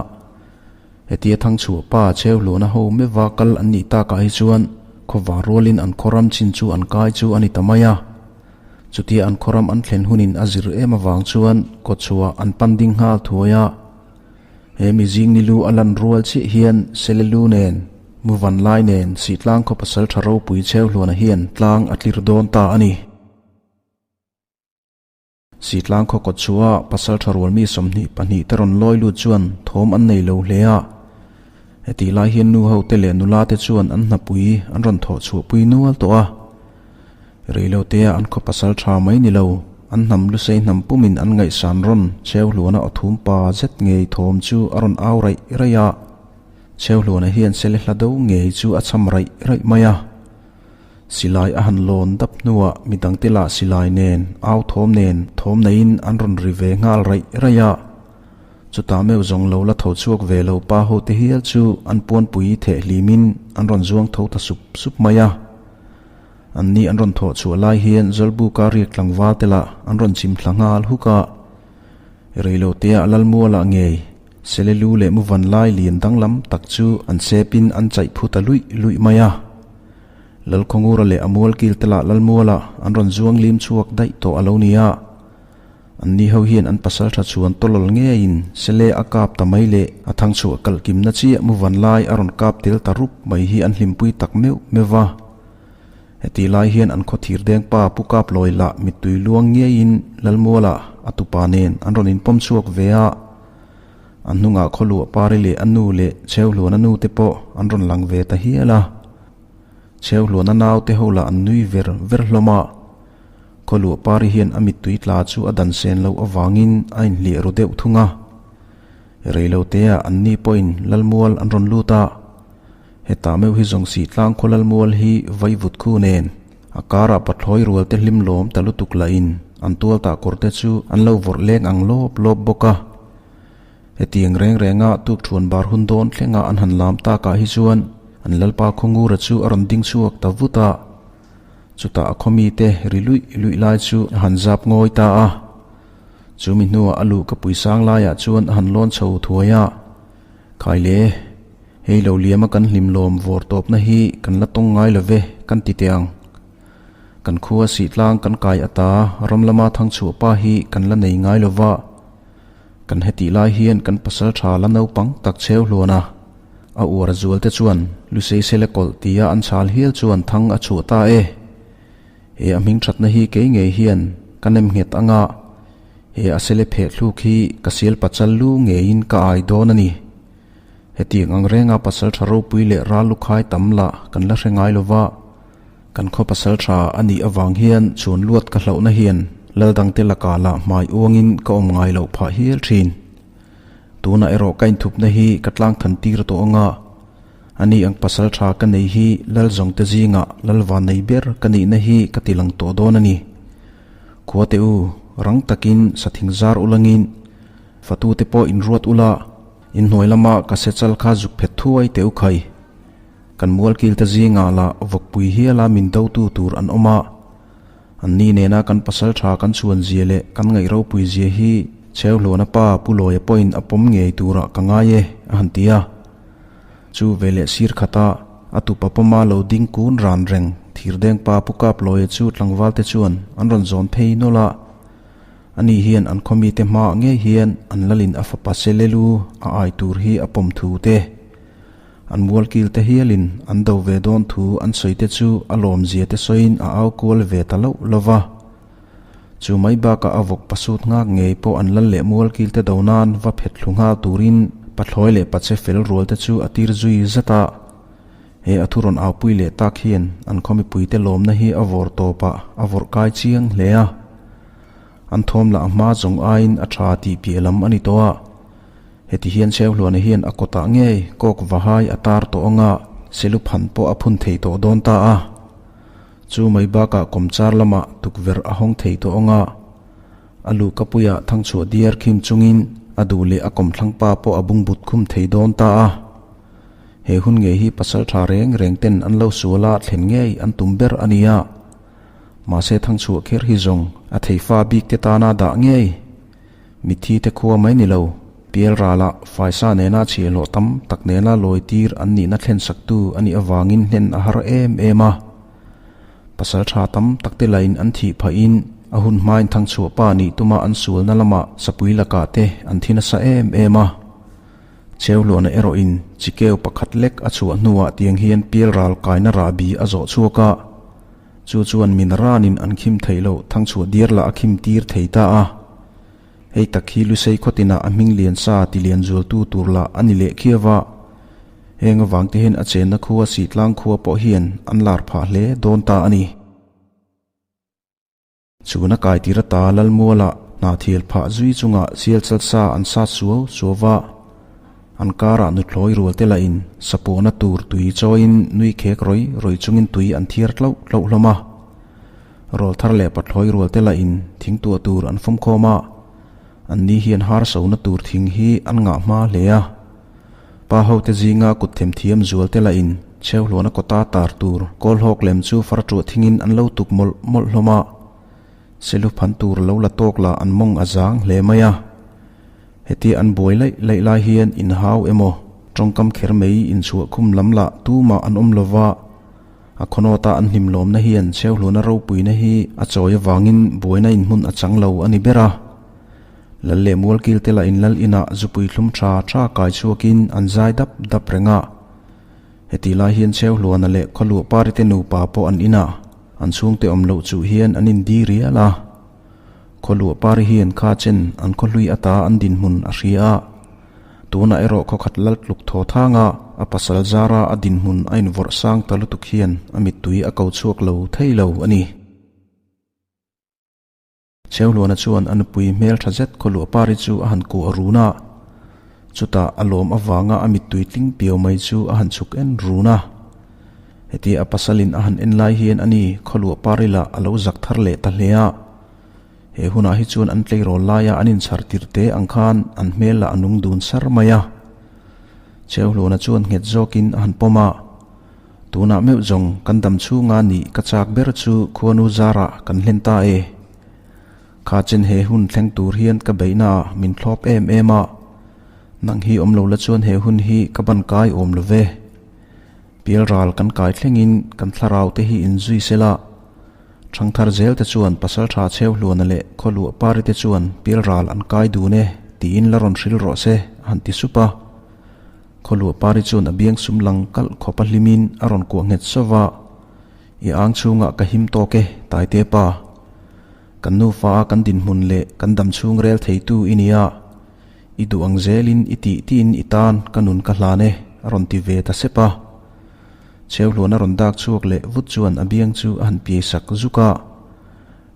Hetia Thangchhuah pa Chheuhluana ho meuha kal an nih takah hi chuan khawvar rualin an khawram chin chu an kai chu a ni ta mai a. Chutia an khawram an thlen hunin a zir em avang chuan kawchhuah an pan ding nghal thuai a. He mi zing ni lu a lan rual chiah hian Sele lu nen, Muvan lai nen Sihtlang khaw pasal tha ropui Chheuhluana hian tlang a tlir dawn ta a ni. Sitlang khaw kawt chhuah a pasal tha rual mi 22 te rawn lawi lut chuan thawm an nei lo hle a. Hetih lai hian nu ho te leh nula te chuan an hnapui an rawn thawh chhuah pui nual tawh a. Reilo te a an khaw pasal tha mai ni lo, an hnam lusei hnam pumin an ngaihsan rawn Chheuhluana aw thum pa zet ngei thawm chu a rawn au raih raih a. Chheuhluana hian sele hla do ngei chu a cham raih raih mai a. Silai a han lawn dap hnuah midangte lah silai nen, au thawm nen, thawm neiin an rawn ri ve nghal raih raih a. Chutah meuh zawng lo la tho chhuak ve lo pa ho te hial chu an puanpui theh hlimin an rawn zuang tho ta sup sup mai a. Anni an rawn thawh chhuah lai hian Zawlbuka riak tlangval te lah an rawn chim thla nghal huk a. Reiloteah Lalmualah ngei Sele lu leh muvan lai lian danglam tak chu an sepin an chaih phu ta luih luih mai a. Lalkhawngura leh a mualkil te lah Lalmualah an rawn zuang lim chhuak daih tawh a lo ni a. Anni ho hian an pasaltha chuan tawlawl ngeiin sele a kap ta mai leh a thangchhuah kalhkimna chiah muvan lai a rawn kap tel ta rup mai hi an hlimpui tak meuh meuh va. Hetih lai hian an khaw thir deng pa Pu Kaplawi lah mittui luang ngeiin Lalmuala a tupa nen an rawn inpawm chhuak ve a. A hnungah khaw luah pari leh a nu leh Chheuhluana nu te pawh an rawn lang ve ta hial a. Chheuhluana nau te ho lah an nui ver ver hlawm a. Khaw luah pari hian a mittui tla chu a dan sen loh avangin a inhliah ru deuh thung a. Reiloteah anni pawhin Lalmual an rawn lut a. Hetah meuh hi zawng sih tlang khaw Lalmual hi vaivut khu nen a karah pathlawi rual te hlim lawm ta lutuk lahin an tual tah kawr te chu an lo vawrh leng ang lawp lawp bawk a. Hetiang reng renga tukthuan bar hun dawn thlenga an han lam takah hi chuan an Lalpa Khawngura chu a rawn ding chhuak ta vut a. Chutah a khaw mite ri luih luih lai chu a han zap ngawi ta a. Chumi hnuah a luh ka pui sang laiah chuan a han lawn chho thuai a. Khai le, hei lo liama kan hlim lawm vawr tawpna hi kan la tawng ngai lo ve kan ti teh ang. Kan khua sihtlang kan kai ata ram lama thangchhuah pa hi kan la nei ngai lo va. Kan hetih lai hian kan pasal tha la naupang tak cheu hluan a. A uar zual te chuan Lusei sele kawlh tia an chhal hial chuan thang a chhuah ta e. He a hming thatna hi kei ngei hian ka nem nghet anga he a sele pheh thluk hi ka sial pachal lu ngeiin ka ai dawn a ni. Hetiang ang renga pasal tha ropui leh ral lukhai tam lah kan la hre ngai lova, kan khaw pasal tha a nih avang hian chhuan luat ka hlauhna hian lal dangte lakah lah hmai uangin ka awm ngai loh phah hial thin. Tunah erawh ka inthupna hi ka tlang than tir tawh anga, ani ang pasal tha ka nei hi lal zawngte zingah lal van nei ber ka nihna hi ka ti lang tawh dawn a ni. Khua teh u, rang takin sathing zar ulangin fatute pawh inruat ula, inhnuai lama ka sechal kha zuk phet thuai teh u khai. Kan mualkilte zingah lah vawkpui hiala min dotu tur an awm a. Anni nena kan pasal tha kan chhuan zia leh kan ngaih ropui zia hi Chheuhluana pa Pu Lawia pawhin a pawm ngei turah ka ngai e, a han ti a. Chu veleh sir khata a tupa pawma lo ding kun ran reng Thirdeng pa Pu Kap Lawia chu tlangvalte chuan an rawn zawn phei nawlh a. Ani hian an khawmite hmaah ngei hian an lalin a fapa Selelu a ai tur hi a pawm thu te, An mualkil te hialin an do ve dawn thu an sawi te chu a lawmzia te sawiin a au kual ve ta loh lo va. Chu mai bakah a vawk pasut nghak ngei pawh an lal leh mualkil te do nan va phet thlu nghal turin pathlawi leh pache fel rual te chu a tir zui zat a. He a thu rawn aupui leh tak hian an khaw mipuite lawmna hi a vawr tawpah a vawrh kai chiang hle a. An thawm lah a hma zawng aiin a tha tih piah lam a ni tawh a. Heti hian Cheuhluana hian a kawtah ngei kawk vahai a tar tawh anga Seluphan pawh a phun thei tawh dawn ta a. Chu mai bakah kawmchar lamah tukverh a hawng thei tawh anga a luhkapuiah thangchhuah diar khim chungin a duh leh a kawmthlangpa pawh a bungbut khum thei dawn ta a. He hun ngei hi pasal tha reng reng ten an lo sual a thlen ngei an tum ber a ni a. Mahse thangchhuah kher hi zawng a theifa bik te tana dah ngei. Mitthi te khua mai ni lo, Pial ralah faisa nena chhiahhlawh tam tak nena lawi tir an nihna thlensaktu a nih avangin hnen a har em em a. Pasal tha tam tak te lain an thih phahin a hun hmain thangchhuah pa nih tuma an sualna lamah sapui lakah te an thi nasa em em a. Cheuhluana erawhin chikeu pakhat lek a chhuah hnuah tiang hian Pial ral kaina rahbi a zawh chhuak a. Chu chuan min ranin an khim theih loh thangchhuah diar lah a khim tir thei ta a. Hei tak hi Lusei khawtinah a hming lian sa ti lian zualtu tur lah a ni leh khiau va. Heng avang te hian a chenna khua Sihtlang khua pawh hian an lar phah hle dawn ta a ni. Chhuna kai tir ata Lalmuala hna thial phah zui chunga sial chal sa an sat suau suau va. An karah nuthlawi rual te lahin sapawhna tur tui chawiin nui khek rawi rawi chungin tui an thiar tlauh tlauh hlawm a. Rawlthar leh pathlawi rual te lahin thing tuah tur an fawmkhawm a, anni hian harsona tur thing hi an ngah hma hle a. Pa hote zinga kut themthiam zual te lahin chheuhluana kawta tar tur kawlhawk lem chu far tuah thingin an lo tuk mawlh mawlh hlawm a, selu phan tur lo la tawk lah an mawng a zang hle mai a. Hetia an buai laih laih lai hian inhau emaw tawngkam kher mai inchhuah khum lam lah tumah an awm lova, a khawnawta an hlim lawmna hian chheuhluana ropuina hi a chawi avangin buaina inhmun a chang lo a ni ber a. Lal leh Mualkil te lah in lal inah zupui thlum tha tha kai chhuakin an zai dap dap reng a. Hetih lai hian Cheuhluana leh Khawluah Pari te nupa pawh an inah an chhungte awm loh chuh hian an indi rial a. Khawluah Pari hian kha chen an khawhlui ata an dinhmun a hria a. Tunah erawh khawkhat lal tluk thaw thanga a pasal zara a dinhmun a invawrh sang ta lutuk hian a mittui a ko chhuak lo thei lo a ni. Cheuhluana chuan a nupui hmel tha zet khawluah pari chu a han kuah run a, chutah a lawm avanga a mittui tling piau mai chu a han chhuk en run a. Hetia a pasalin a han en lai hian ani khawluah pari lah a lo zak thar leh ta hle a. He hunah hi chuan an tleirawl laia an inchhar tirh te ang khan an hmel lah a nung dun sar mai a. Cheuhluana chuan nghet zawkin a han pawm a. Tunah meuh zawng kan dam chhunga nih ka chak ber chu khuanu zarah kan hlen ta e. Kha chen he hun thleng tur hian ka beihna ah min thlawp em em a. Nang hi awm lo la chuan he hun hi ka ban kai awm lo ve. Pialral kan kai thlengin kan thlarau te hi inzui sela. Thangthar zel te chuan Pasaltha Cheuhluana leh Khawluah Pari te chuan pialral an kai dun e tiin la rawn hril rawh se a han ti sup a. Khawluah Pari chuan a biang sum lang kalh khawp a hlimin a rawn kuah nghet sauh va, I ang chhungah ka him tawk e, Taite pa. Kan nufa a kan dinhmun leh kan dam chhung rel theitu i nia. I duh ang zelin i tih tiin i tan ka nun ka hlan e, a rawn ti ve ta sep a. Cheuhluan a rawn dak chhuak leh vut chuan a biang chu a han piai sak zuk a.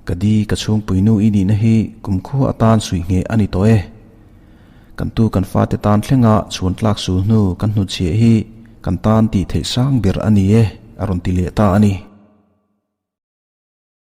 Ka di ka chhungpuinu i nihna hi kumkhua atan suih ngheh a ni tawh e. Kan tu kan fate tan thlenga chhuan tlak sul hnu kan hnutchhiah hi kan tan tih theih sang ber a ni e, a rawn ti leh ta a ni.